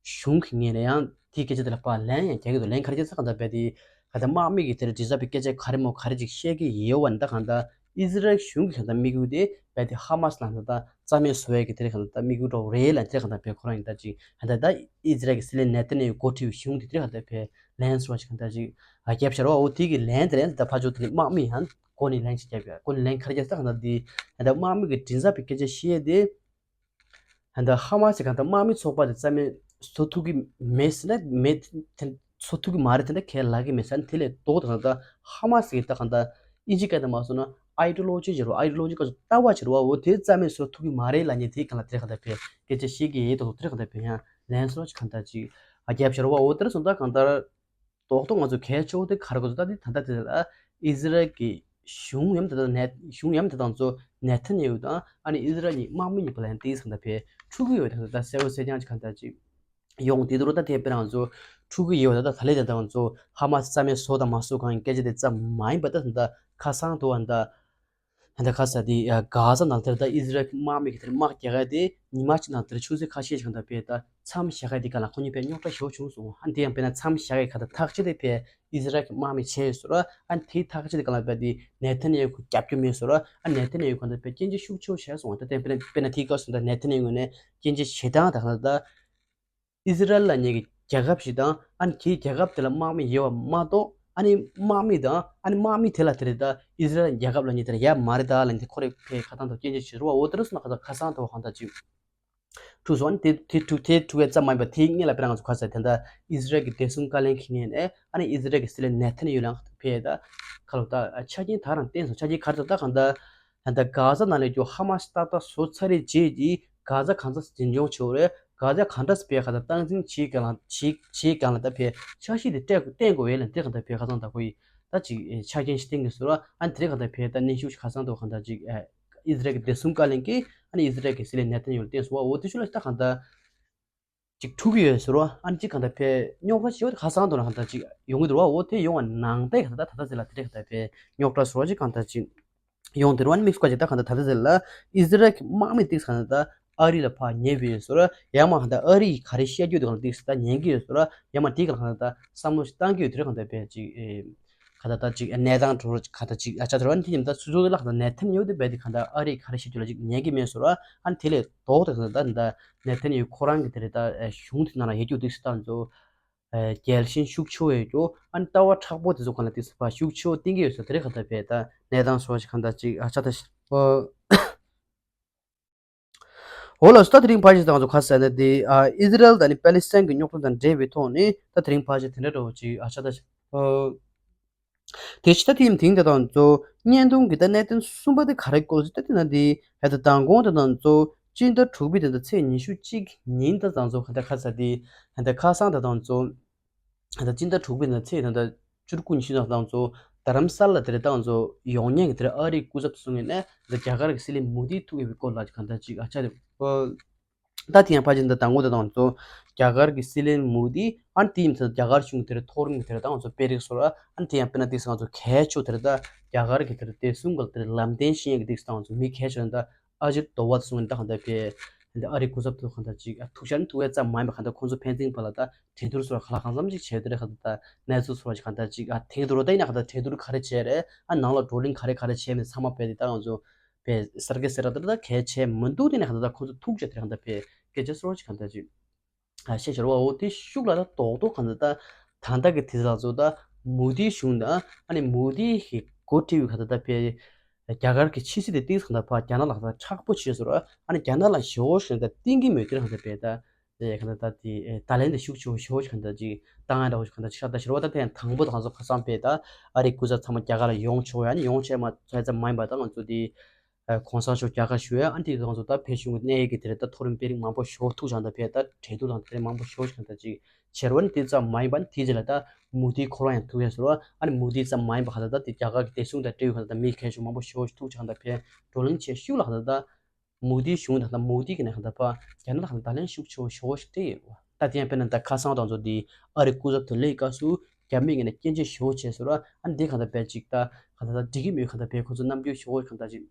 གཞུང་གི་ངོས་ནས་ཡང་དེའི་སྐད་ཆ་དེ་ལ་ཕར་ལན་ཡང་རྒྱག་གི་འདུག་ལན་ག་རེ་རྒྱག་ས་གང་ལྟ་བས་དེ་ག་ད་དམག་མི་གི་དེར་མགྲིན་ཚབ་པའི་སྐད་ཆ་ག་རེ་མོ་ག་རེ་ཅིག་བཤད་ཀྱི་ཡོད་བ་ནི་ད་གང་ལྟ་ ཨི་ཟི་རལ་གཞུང་གི་གང་ལྟར་དམིགས་ཡུལ་དེ་རྦད་དེ་ཧ་མ་སི་ལ་ད་ལྟ་རྩ་མེད་བཟོ་ཡས་ཀྱི་དེ་རིང་གང་ལྟར་དམིགས་ཡུལ་འདྲ་བོ་རེད་ལབ། དེ་རིང་གང་ལྟར་བས་ཁོ་རང་ཡིན་ད་ཅིག་ད་ལྟ་ཨི་ཟི་རལ་གྱི་སྲིད་བློན་ནེ་ཐན་ཡ་ཧུ་འགོ་ཁྲིད་པའི་གཞུང་དེ་དེ་རིང་གང་ལྟར་བས་ལན་སོ་ཅིག་གང་ལྟར་ཅིག་ཨ་རྒྱབ་ཤར་བ། འོ་དེ་གི་ལན་དེ་ལན་ད་ཕར་ཕྱོགས་དེ་ལས་དམག་མི་ཡང་སྒོ་ནས་ལན་ཅིག་རྒྱབ་ཡ། སྒོ་ནས་ལན་ག་རེ་རྒྱབ་ས་གང་ལྟར་དེ་ད་ལྟ་དམག་མི་གི་མགྲིན་ཚབ་པའི་སྐད་ཆ་བཤད་དེ། ད་ལྟ་ཧ་མ་སི་གང་ལྟར་དམག་མི་ཚོགས་པ་དེ་རྩ་མེད་བཟོ་ཐུབ་ཀྱི་མེད་ཟེར་ན་མེད། དེ་བཟོ་ཐུབ་ཀྱི་མ་རེད། དེ་འདྲ་གང་ལབ་ཀྱི་མེད་ཟེར་ན། དེ་ལས་ལྡོག་ཏུ་གང་ལྟར་ཧ་མ་སི་གི་ད་གང་ལྟར་ཨིན་ཇི་སྐད་དུ་མ་སོང་ན་ཨའི་ཌི་ལོ་ཇི་ཟེར་བ། ཨའི་ཌི་ལོ་ཇི་ག་ཚོད་ལྟ་བ་ཟེར་བ། འོ་དེ་རྩ་མེད་བཟོ་ཐུབ་ཀྱི་མ་རེད་ལབ་མཁན་དེ་གང་ལ་དེ་གང་ལྟར་བས་སྐད་ཆ་བཤད་ཀྱི་ཡོད་དོ། དེ་གང་ལྟར་བས་ཡང་ལན་སོ་ཅིག་གང་ལྟར་ཅིག་ཨ་རྒྱབ་ཤར་བ། འོ་དེ་འདྲ་སོང་ད་གང་ལྟར། རྡོག་རྡོག་ང་ཚོ་གལ་ཆེ་བོ་དེ་ག་རེ་གོ་ཚོད་ལྟ་དེ་ད་ལྟ་དེ་ལ་ཨི་ཟི་རལ་གྱི་གཞུང་ཡམ་དེ་དང་ནེ་གཞུང་ཡམ་དེ་དང་ཚོ་ནེ་ཐན་ཡ་ཧུ་དང་ཨ་ནི་ཨི་ཟི་རལ་གཉིས་དམག་མི་གཉིས་པོ་ལ་ཡང་ཏིག་ཙམ་ད་ཕེ་འཁྲུག་གི་ཡོད་དེ་ད་ལྟ་གསལ་བོ་གསལ་རྐྱང་ཅིག་གང་ལྟར་ཅིག་ཡོང་དེ་དུ་རུ་ད་དེ་དཔེར་ན་ང་ཚོ་འཁྲུག་གི་ཡོད་ད་ད་ད་ལེ་དེ་དང་ཚོ་ཧ་མ་སི་རྩ་མེད་བཟོ་དང་མ་བཟོ་གང་ཡིན་སྐད་ཆ་དེ་ཙམ་མ་ཡིན་པ་ད་ད་ཁ་སང་དུ་བ་ད། ད་ཁ་ས་དེ་གྷ་ཟ་ནང་དེར་ད་ཨི་ཟི་རལ་གྱི་དམག་མི་གི་དེར་དམག་རྒྱག་ཡ་དེ་ཉི་མ་གཅིག་ནང་དེར་ཆུ་ཚོད་ཁ་ཤས་ཤིག་ད་བས་ད་མཚམས་བཞག་ཡ་དེ་ག་ལ་ཁོ་གཉིས་བས་རྙོག་དྲ་ཞེ་པོ་བྱུང་སོང་། ཨ་དེ་ཡང་བས་ན་མཚམས་བཞག་ཡ་ག་ད་ཐག་ཆོད་དེ་བས་ཨི་ཟི་རལ་གྱི་དམག་མི་བྱས་ཡོད་སོ་ར། ཨ་དེའི་ཐག་ཆོད་དེ་ག་ལ་བས་དེ་ནེ་ཐན་ཡ་ཧུ་རྒྱབ་སྐྱོར་མེད་སོ་ར། ཨ་ནེ་ཐན་ཡ་ཧུ་ག་ད་བས་སྐྱོན་ཆ་ཤུགས་ཆེ་བོ་བྱས་སོང་། ད་དེ་བས་ན་བས་ན་དེའི་སྐབས་སུ་ད་ནེ་ཐན་ཡ་ཧུ་ངོས་ནས་སྐྱོན་ཆ་ཞེ་དྲག་ད་ག་ད། ཨི་ཟི་རལ་ལབ་མཁན་གྱི་རྒྱལ་ཁབ་ཞིག་དང་། ཨ་ནི་དེའི་རྒྱལ་ཁབ་དེ་ལ་དམག་མི་ཡོད་པ་མ་གཏོགས། ཨ་ནི་དམག་མི་དང་ཨ་ནི་དམག་མི་དེ་ལ་དེ་རེད་ད་ཨི་ཟི་རལ་རྒྱལ་ཁབ་ལབ་མཁན་དེ་ལ་ཡོད་མ་རེད་ད་ལབ་མཁན་དེ་ཁོ་རེ་ཕའི་ཁ་ཐང་དུ་སྐྱོན་ཆ་ཞིག་རུ་བ། འོ་དེ་རུ་སོང་ན་ཁ་ཐང་ཁ་སང་དུ་བ་གང་ལྟར་ཅིག་འཁྲུག་སོང་། ཨ་ནི་དེ་དེ་འཁྲུག་དེ་འཁྲུག་པའི་ཙམ་མ་ཡིན་པ་དེའི་སྔོན་ལ་དཔེར་ན་ང་ཚོ་ཁ་ས་དེ་འདྲ་ཨི་ཟི་རལ་གྱི་བདེ་སྲུང་བཀའ་བློན་གྱིས་ནས་ཨ་ནི་ཨི་ཟི་རལ་གྱི་སྲིད་བློན་ནེ་ཐན་ཡ་ཧུ་ལ་ཕའི་ད་ཁ་ལོ་ད་ཆ་རྐྱེན་ད་རང་བསྟན་སོང་། ཆ་རྐྱེན་ག་རེ་ད་ད་གང་ལྟར། ད་ལྟ་གྷ་ཟ་ནང་ལས་ཀྱོ་ཧ་མ་སི་ཏག་ཏག་བཟོ་ཚར་རེད་རྗེས་ཀྱི་གྷ་ཟ་གང་ས་འཛིན་སྐྱོང་བྱེད་རེད། གྷ་ཟ་གང་འདྲ་སྤེལ་ག་ད་སྟངས་འཛིན་བྱེད་ག་ལ་བྱེད་བྱེད་ག་ལ་ད་ཕེ་འཆར་གཞི་དེ་སྤྲད་བསྟན་དགོས་ཡས་ལ་དེ་ག་ད་ཕེ་ཁ་སང་ད་ཁོ་ཡི་ད་ཅིག་ཆ་རྐྱེན་ཞིག་བསྟན་གི་སོ་ར། ཨ་ནི་དེ་ག་ད་ཕེ་ད་གནས་ཤུགས་ཤིག་ཁ་སང་ད་གང་ད་ཅིག་ཨི་ཟི་རལ་གྱི་བདེ་སྲུང་བཀའ་བློན་གྱིས་ཨ་ནི་ཨི་ཟི་རལ་གྱི་སྲིད་བློན་ནེ་ཐན་ཡ་ཧུ་ལ་བསྟན་སོང་བ། འོ་དེ་ཤུ་ལ་ད་གང་ད། ཅིག་འཁྲུག་གི་ཡོད་ཟེར་བ། ཨ་ནི་ཅིག་གང་ལྟར་ཕེ་རྙོག་དྲ་ཞེ་པོ་ཁ་སང་དུ་ན་གང་ལྟར་ཅིག་ཡོང་གི་འདུག་བ། འོ་དེ་ཡོང་བ་ནང་པའི་གང་ལྟར་ད་ད་ཟེར་ལ་དེ་འདྲའི་གང་ལྟར་ཕེ་རྙོག་དྲ་ཟེར་བ་ཅིག་གང་ལྟར་ཅིག་ཡོང་དེ་རུ་ཨ་ནི་དམིགས་སུ་བཀར་ཅིག་ད་གང་ལྟར་ད་ད་ཟེར་ལ་ཨི་ཟི་རལ་གྱི་དམག་མི་ཏིག་གང་ལྟར་ཨ་རི་ལ་ཕར་ཉེ་བའི་ཟེར་བ། ཡང་མ་གང་ལྟར་ཨ་རི་ཡིས་ག་རེ་བཤད་རྒྱུ་དེ་གང་ལྟར་ཏིག་ད་ཉན་གི་ཡོད་ཟེར་བ། ཡང་མ་དེ་གང་ལྟར་གང་ལྟར་བསམ་བློ་ཞིག་བཏང་གི་ཡོད་དེ་རུ་གང་ལྟར་ཕེ་ཅིག་ག་ད་ད་ཅིག་གནས་སྟངས་དྲོ་རུ་ག་ད་ཅིག་ཨ་ཆ་དེ་རུ་ཨ་ནི་དེ་ཉིན་ད་སུ་ཚོ་ལ་གང་ལྟར་ནེ་ཐན་ཡ་ཧུ་དེ་བས་དེ་གང་ལྟར་ཨ་རི་ག་རེ་བཤད་རྒྱུ་ལ་ཅིག་ཉན་གི་མེད་ཟེར་བ། ཨ་ནི་དེ་ལས་ལྡོག་སྟེ་གང་ལྟར་ད་ནེ་ཐན་ཡ་ཧུ་ཁོ་རང་གི་དེ་རེད་ད་གཞུང་དེ་ནང་ལ་ཡོད་རྒྱུ་དེ་སི་ཏང་ཚོ་རྒྱལ་ཞེན་ཤུགས་ཆེ་བོ་ཡོད་རྒྱུ། ཨ་ནི་ལྟ་བ་མཁྲེགས་པོ་དེ་ཚོ་གང་ལ་དེ་སི་ཕ་ཤུགས་ཆེ་བོ་བསྟན་གི་ཡོད་ས་དེ་རེད་གང་ལྟར་བས་ད་གནས་སྟངས་སོགས་ཅིག་གང་ལྟར་ཅིག་ཨ་ཆ་ད་ཤི་ཨོ། འོ་ལགས་སོ། ད་དེ་རིང་ཕལ་ཆེར་ད་ང་ཚོ་ཁ་གསལ་ན་དེ་ཨ་ཨི་ཟི་རལ་དང་ནི་པ་ལི་སི་ཐན་གྱི་རྙོག་དྲ་དང་འབྲེལ་བའི་ཐོག་ནས་ད་དེ་རིང་ཕལ་ཆེར་དེ་འདྲ་འདྲ་བོ་ཅིག་ཨ་ཆ་ད་ཤི་ཨོ། དེ་ཕྱི་ད་ཐེངས་དེང་དེ་དང་ཚོ་བརྙན་ཐུང་གི་ད་གནད་དོན་གསུམ་པ་དེ་ག་རེ་སྐོར་ཟེར་ད་དེ་ན་དེ་ཧེ་ད་མདང་དགོང་དེ་དང་ཚོ་སྤྱི་ཟླ་དྲུག་པའི་དེ་ད་ཚེས་ཉི་ཤུ་གཅིག་ཉིན་ད་དང་ཚོ་ཧེ་ད་ཁ་ས་དེ་ཧེ་ད་ཁ་སང་དེ་དང་ཚོ་ཧེ་ད་སྤྱི་ཟླ་དྲུག་པའི་དེ་ད་ཚེས་ད་ད་བཅུ་དགུ་ཉི་ཤུ་དང་དང་ཚོ་རྡ་རམ་ས་ལ་དེ་རེད་དང་ཚོ་ཡོང་ཉན་གི་དེ་རེད་ཨ་རིའི་སྐུ་ཚབ་ཚོ་ངོས་ནས་ད་རྒྱ་གར་གི་སྲིད་བློན་མོ་དིའི་ཐུག་ཡོད་པའི་སྐོར་ལ་གང་ད་ཅིག་ཨ་ཆ་རེད། ད་དེ་ཡང་ཕལ་ཆེར་འདི་དང་པོ་དེ་དང་ཚོ་རྒྱ་གར་གྱི་སྲིད་བློན་མོ་དི་ཨ་ནི་དེ་ཡིན་ཚེ་རྒྱ་གར་གཞུང་དེར་མཐོ་རིམ་གྱི་དེར་དང་ཚོ་དཔེ་རིག་སོར་ཨ་ནི་དེ་ཡང་དཔེར་ན་དེ་སང་ཚོ་གལ་ཆེ་དེར་ད་རྒྱ་གར་གྱི་དེར་བདེ་སྲུང་གལ་དེར་ལམ་སྟོན་ཤེས་ཡོན་གྱི་དེ་སང་ཚོ་མི་གལ་ཆེ་ད་ཨ་ཇིར་དོ་བ་སོང་ད་གང་ལྟར་བས་འདི་ཨ་རིའི་སྐུ་ཚབ་ཚོ་གང་ལྟར་ཅིག་ཐུག་ཤར་ཐུག་པའི་ཙམ་མ་ཡིན་པ་གང་ལྟར་ཁོང་ཚོ་ཕན་ཚུན་བར་ལ་ད་གྲོས་བསྡུར་སོར་ག་ལ་གང་འཚམ་ཅིག་བྱས་དེར་གང་ལྟར་གནས་ཚུལ་སོར་གང་ལྟར་ཅིག་ཨ་ཐེངས་དུ་རོ་ད་ཡིན་ན་གང་ལྟར་གྲོས་བསྡུར་ག་རེ་བྱས་རེད་ཨ་ནང་ལ་བགྲོ་གླེང་ག་རེ་ག་རེ་བྱས་མེད་ཚང་མ་བས་དེ་ད་ང་ཚོ། པའི་གསར་སྐད་གསར་ར་དེ་ད་གལ་ཆེ་མི་འདུག་དེ་ནས་གང་ལྟར་ཁོང་ཚོ་ཐུག་ཅེས་དེ་གང་ལྟར་བས་སྐད་ཆ་སོར་ཅིག་གང་ལྟར་ཅིག་ཨ་བཤད་ཤར་བ་འོ་དེ་ཤུགས་ལ་ད་རྡོག་རྡོག་གང་ལྟར་ད་ད་ལྟ་གི་དེ་ལ་ཚོ་ད་མོ་དིའི་གཞུང་དང་ཨ་ནི་མོ་དིའི་གི་འགོ་ཁྲིད་པའི་གང་ལྟར་ད་བས་རྒྱ་གར་གི་ཕྱི་སྲིད་དེ་ཏིག་གང་ལྟར་ཕ་རྒྱ་ནག་ལ་གང་ལྟར་མཁྲེགས་པོ་བྱས་སོར་ཨ་ནི་རྒྱ་ནག་ལ་ཞེ་བོ་ཞིག་ད་གཏིང་གི་མོས་དེ་གང་ལྟར་བས་ད། ཨེ་གང་ལྟར་ད་དེ་ཨེ་ད་ལན་དེ་ཤུགས་ཆེ་བོ་ཞེ་བོ་ཞིག་གང་ལྟར་ཅིག་བཏང་ཡ་འདྲ་བོ་ཞིག་གང་ལྟར་ཆགས་ད་ཤར་བ་ད་དེ་ཡང་དང་པོ་དང་ཚོ་ཁ་སང་པས་ད་ཨ་རིའི་སྐུ་ཚབ་ཚང་མ་རྒྱ་གར་ལ་ཡོང་ཆོག་ཡ་ནི་ཡོང་ཆེ་མ་ཚོད་ཙམ་མ་ཡིན་པ་ད་ང་ཚོ་དེ་ཨེ་གོང་ས་མཆོག་རྒྱ་གར་བཞུགས་ཡ་ཨ་དེ་ང་ཚོ་ད་བོད་གཞུང་གི་གནད་ཡོད་ཀྱི་དེ་རེད་ད་མཐོ་རིམ་དཔོན་རིགས་མང་པོ་ཞེ་བོ་ཐུག་ཆགས་ད་པས་ད་གྲོས་བསྡུར་དང་དེ་རིང་མང་པོ་ཞེ་བོ་ཞིག་གང་ལྟར་ཅིག་བྱེད་རོགས་ནི་དེ་ཙམ་མ་ཡིན་པ་ནི་དེ་རྗེས་ལ་ད་མུ་དྷི་ཁོ་རང་ཡང་ཐུག་ཡ་ཟེར་བ་ཨ་ནི་མུ་དྷི་ཙམ་མ་ཡིན་པ་གང་ལྟར་ད་དེ་རྒྱ་གར་གྱི་བདེ་སྲུང་དང་འབྲེལ་ཡོད་གང་ལྟར་ད་མི་གལ་ཆེ་མང་པོ་ཞེ་བོ་ཞིག་ཐུག་ཆགས་ད་པས་བགྲོ་གླེང་བྱས་ཤུགས་ལ་གང་ལྟར་ད། མུ་དྷི་གཞུང་དང་ད་མུ་དྷི་གི་ནས་གང་ལྟར་ཕ་རྒྱ་ནག་ལ་གང་ལྟར་ད་ལན་ཤུགས་ཆེ་བོ་ཞེ་བོ་ཞིག་སྤྲད་ཡོད་པ། ད་དེ་ཡང་དཔེར་ན་ད་ཁ་སང་དང་ཚོ་དེ་ཨ་རི་སྐུ་ཚབ་དེ་སླེབས་སྐབས་སུ་རྒྱ་མི་གི་ནས་སྐྱོན་བརྗོད་ཞེ་བོ་བྱས་སོང་ར། ཨ་ནི་དེ་གང་ལྟར་བས་ཅིག་ད་གང་ལྟར་ད་འགྲིག་གི་མེད་གང་ལྟར་བས་ཁོ་ཚོ་རྣམ་འགྱུར་ཞེ་བོ་གང་ལྟར་ཅིག་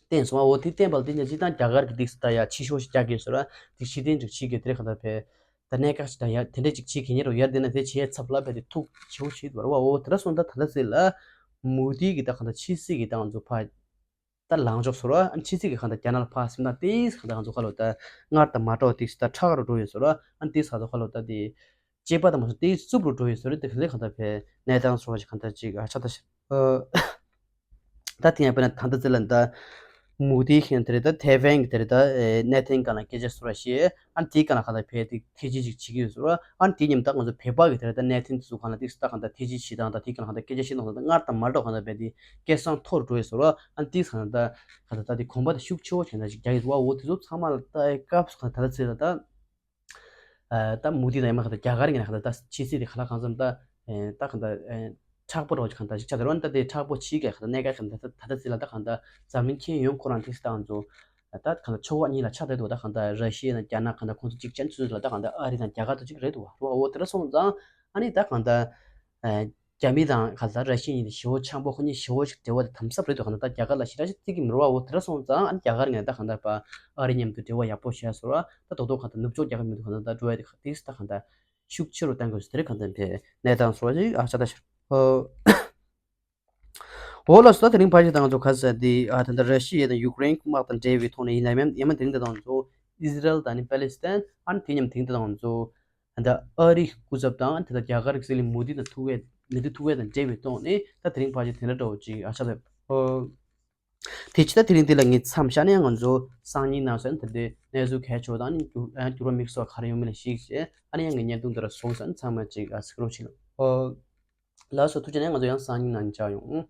བསྟན་སོང་བ། འོ་དེ་བསྟན་པ་ལ་དེ་ནས་ཅི་ད་རྒྱ་གར་གི་དེ་སུ་ད་ཡ་ཕྱི་ཤོག་ཞིག་རྒྱག་གི་སོང་ར། དེ་ཕྱི་དོན་ཅིག་ཕྱི་གི་དེ་གང་ལྟར་བས་ད་གནད་འགག་ཅིག་ད་ཡ་དེ་འདྲ་ཅིག་ཕྱི་གི་ཉེ་རུ་ཡར་དེ་ན་དེ་བྱས་ཚབ་ལ་བས་དེ་ཐུག་ཞེ་བོ་བྱེད་དུ་བར་བ། འོ་དེ་ར་སོང་ད་ད་ལྟ་ཟེར་ལ་མུ་དྷི་གི་ད་གང་ལྟར་ཕྱི་སྲིད་གི་ད་ང་ཚོ་ཕ། ད་ལངས་ཕྱོགས་སོ་ར། ཨ་ནི་ཕྱི་ཚིག་གི་གང་ལྟར་རྒྱ་ནག་ལ་ཕར་སེམས་ཐག་ཏིས་གང་ལྟར་ང་ཚོ་ཁ་ལོ་ད་སྔར་དང་མ་འདྲ་བ་ཏིས་ད་ཁྲག་རུ་འགྲོ་ཡོད་སོ་ར། ཨ་ནི་ཏིས་གང་ལྟར་ཁ་ལོ་ད་དེ་གཅེས་པ་དང་མ་སོ་ཏིས་རྩུབ་རུ་འགྲོ་ཡོད་སོ་ར། དེ་ག་ལེ་གང་ལྟར་ཕེ་གནས་སྟངས་སོ་ར་ཞིག་གང་ལྟར་ཅིག་ཨ་ཆ་ད་ཤ་ཨ། ད་དེ་ཡང་དཔེར་ན་ད་ལྟ་ཚེ་ལ་ད་མུ་དི་ཁེན་དེ་རེད། ད་ཐེ་ཝན་གི་དེ་རེད། ད་གནས་བརྟན་གང་ལ་སྐད་ཆ་སོ་ར་ཤེས། ཨ་ནི་དེའི་གང་ལ་གང་ལྟར་ཕེ་དེ་ཐེ་ཇི་ཅིག་བྱེད་ཀྱི་ཡོད་སོ་ར། ཨ་ནི་དེ་མཉམ་ད་ང་ཚོ་བོད་པ་གི་དེ་རེད། ད་གནས་བརྟན་དེ་ཚོ་གང་ལ་ཏིས་ད་གང་ལྟར་ཐེ་ཇི་བྱེད་སྟངས་ད་དེ་གང་ལ་གང་ལྟར་སྐད་ཆ་བཤད་སྟངས་ད་སྔར་དང་མ་འདྲ་གང་ལྟར་ཕེ་དེ་སྐད་གསང་མཐོ་རུ་འགྲོ་ཡོད་སོ་ར། ཨ་ནི་ཏིས་གང་ལྟར་གང་ལྟར་ད་དེ་གོམ་པ་ད་ཤུགས་ཆེ་བོ་བྱས་ན་ཅིག་རྒྱག་གི་འདུག་བ། འོ་དེ་ཚོ་ཚང་མ་ལ་ད་སྐབས་སུ་གང་ལྟར་ད་ལྟ་ཚེ་ལ་ད། ཨ་ད་མུ་དི་དང་ཡང་མ་ག་ད་རྒྱ་གར་ངན་ན་ག་ད་ད་ཕྱི་སྲིད་དེ་ག་ལ་གང་འཚམ་ད། ཨེ་ད་གང་ད་ཨེ་མཁྲེགས་པོ་རོགས་གང་ད་ཞིག་ཆགས་དེ་རོ། ད་དེ་མཁྲེགས་པོ་ཕྱི་ག་ག་ད་གནད་འགག་གང་ད་ད་ད་ད་ཚེ་ལ་ད་གང་ད་འཛམ་གླིང་ཁྱེན་ཡོངས་ཁོ་རང་ཏིས་ད་ང་ཚོ་ད་གང་ད་ཕྱོགས་ཁག་གཉིས་ལ་ཆགས་བསྡད་འདུག་ད་གང་ད་ར་ཤི་ཡ་ན་རྒྱ་ནག་གང་ད་ཁོང་ཚོ་གཅིག་ཅན་ཚུལ་ལ་ད་གང་ད་ཨ་རི་དང་རྒྱ་གར་དང་གཅིག་རེད་འདུག་བ། འོ་དེ་འདྲ་སོང་ཙང་ཨ་ནི་ད་གང་ད། ཨེ། རྒྱ་མི་དང་ག་ད་ར་ཤི་ཡ་གཉིས་དེ་ཞི་བོ་འཆམ་པོ་ཁོ་གཉིས་ཞི་བོ་ཞིག་འབྲེལ་བ་དེ་དམ་ཟབ་རེད་འདུག་ག་ད་རྒྱ་གར་ལ་ཞེ་དྲག་ཅིག་བརྩི་གི་མི་རུང་བ། འོ་དེ་འདྲ་སོང་ཙང་ཨ་ནི་རྒྱ་གར་ངས་ད་ག་ད་པ་ཨ་རི་མཉམ་དུ་འབྲེལ་བ་ཡག་པོ་བྱས་སོ་ར། ད་རྡོག་རྡོག་ག་ད་ནུབ་ཕྱོགས་རྒྱ་གར་མི་འདུག་ག་ད་འགྲོ་བ་དེ་དེ་ད་ག་ད་ཤུགས་ཆེ་རུ་གཏང་དགོས་སོ། དེ་རེད་ག་ད་དེ་གནས་སྟངས་སོ་ཞིག་ཨ་ཆ་ད་ཤར་ཨོ། འོ་ལགས་སོ། ད་དེ་རིང་ཕལ་ཆེར་ད་ང་ཚོ་ག་ས་དེ་ཨ་ད་ད་ར་ཤི་ཡ་དང་ཡུཀ་རེན་དམག་དང་འབྲེལ་བའི་ཐོག་ནས་ཡིན་ན་ཡང་ཡང་མ་དེ་རིང་ད་ད་ང་ཚོ་ཨི་ཟི་རལ་དང་ནི་པ་ལི་སི་ཐན། ཨ་ནི་དེ་མཉམ་དེ་རིང་ད་ད་ང་ཚོ་ད་ཨ་རི་སྐུ་ཚབ་དང་དེ་ད་རྒྱ་གར་གྱི་སྲིད་བློན་མོ་དི་དང་ཐུག་པའི་མོ་དི་ཐུག་པའི་དང་འབྲེལ་བའི་ཐོག་ནས་ད་དེ་རིང་ཕལ་ཆེར་དེ་འདྲ་འདྲ་བོ་ཅིག་ཨ་ཆ་ད་ཨོ། དེ་ཕྱི་ད་དེ་རིང་འདི་ལ་ངས་མཚམས་བཞག་ནས་ང་ཚོ་སང་ཉིན་ནང་སོན་དེ་འདྲའི་གནས་ཚུལ་གལ་ཆེ་བ་དང་ནི་འགྱུར་ཨ་འགྱུར་བ་དམིགས་བསལ་ག་རེ་ཡོང་མིན་ལ་གཞིགས་བྱས། ཨ་ནི་ཡང་གི་བརྙན་ཐུང་འདི་ལ་བཟུང་སོན་ཚང་མ་ཅིག་ཨ་གཟིགས་རོགས་བྱེད། ཨོ། ལགས་སོ། ཐུགས་རྗེ་ཆེ། ང་ཚོ་ཡང་སང་ཉིན་ནང་མཇལ་ཡོང་།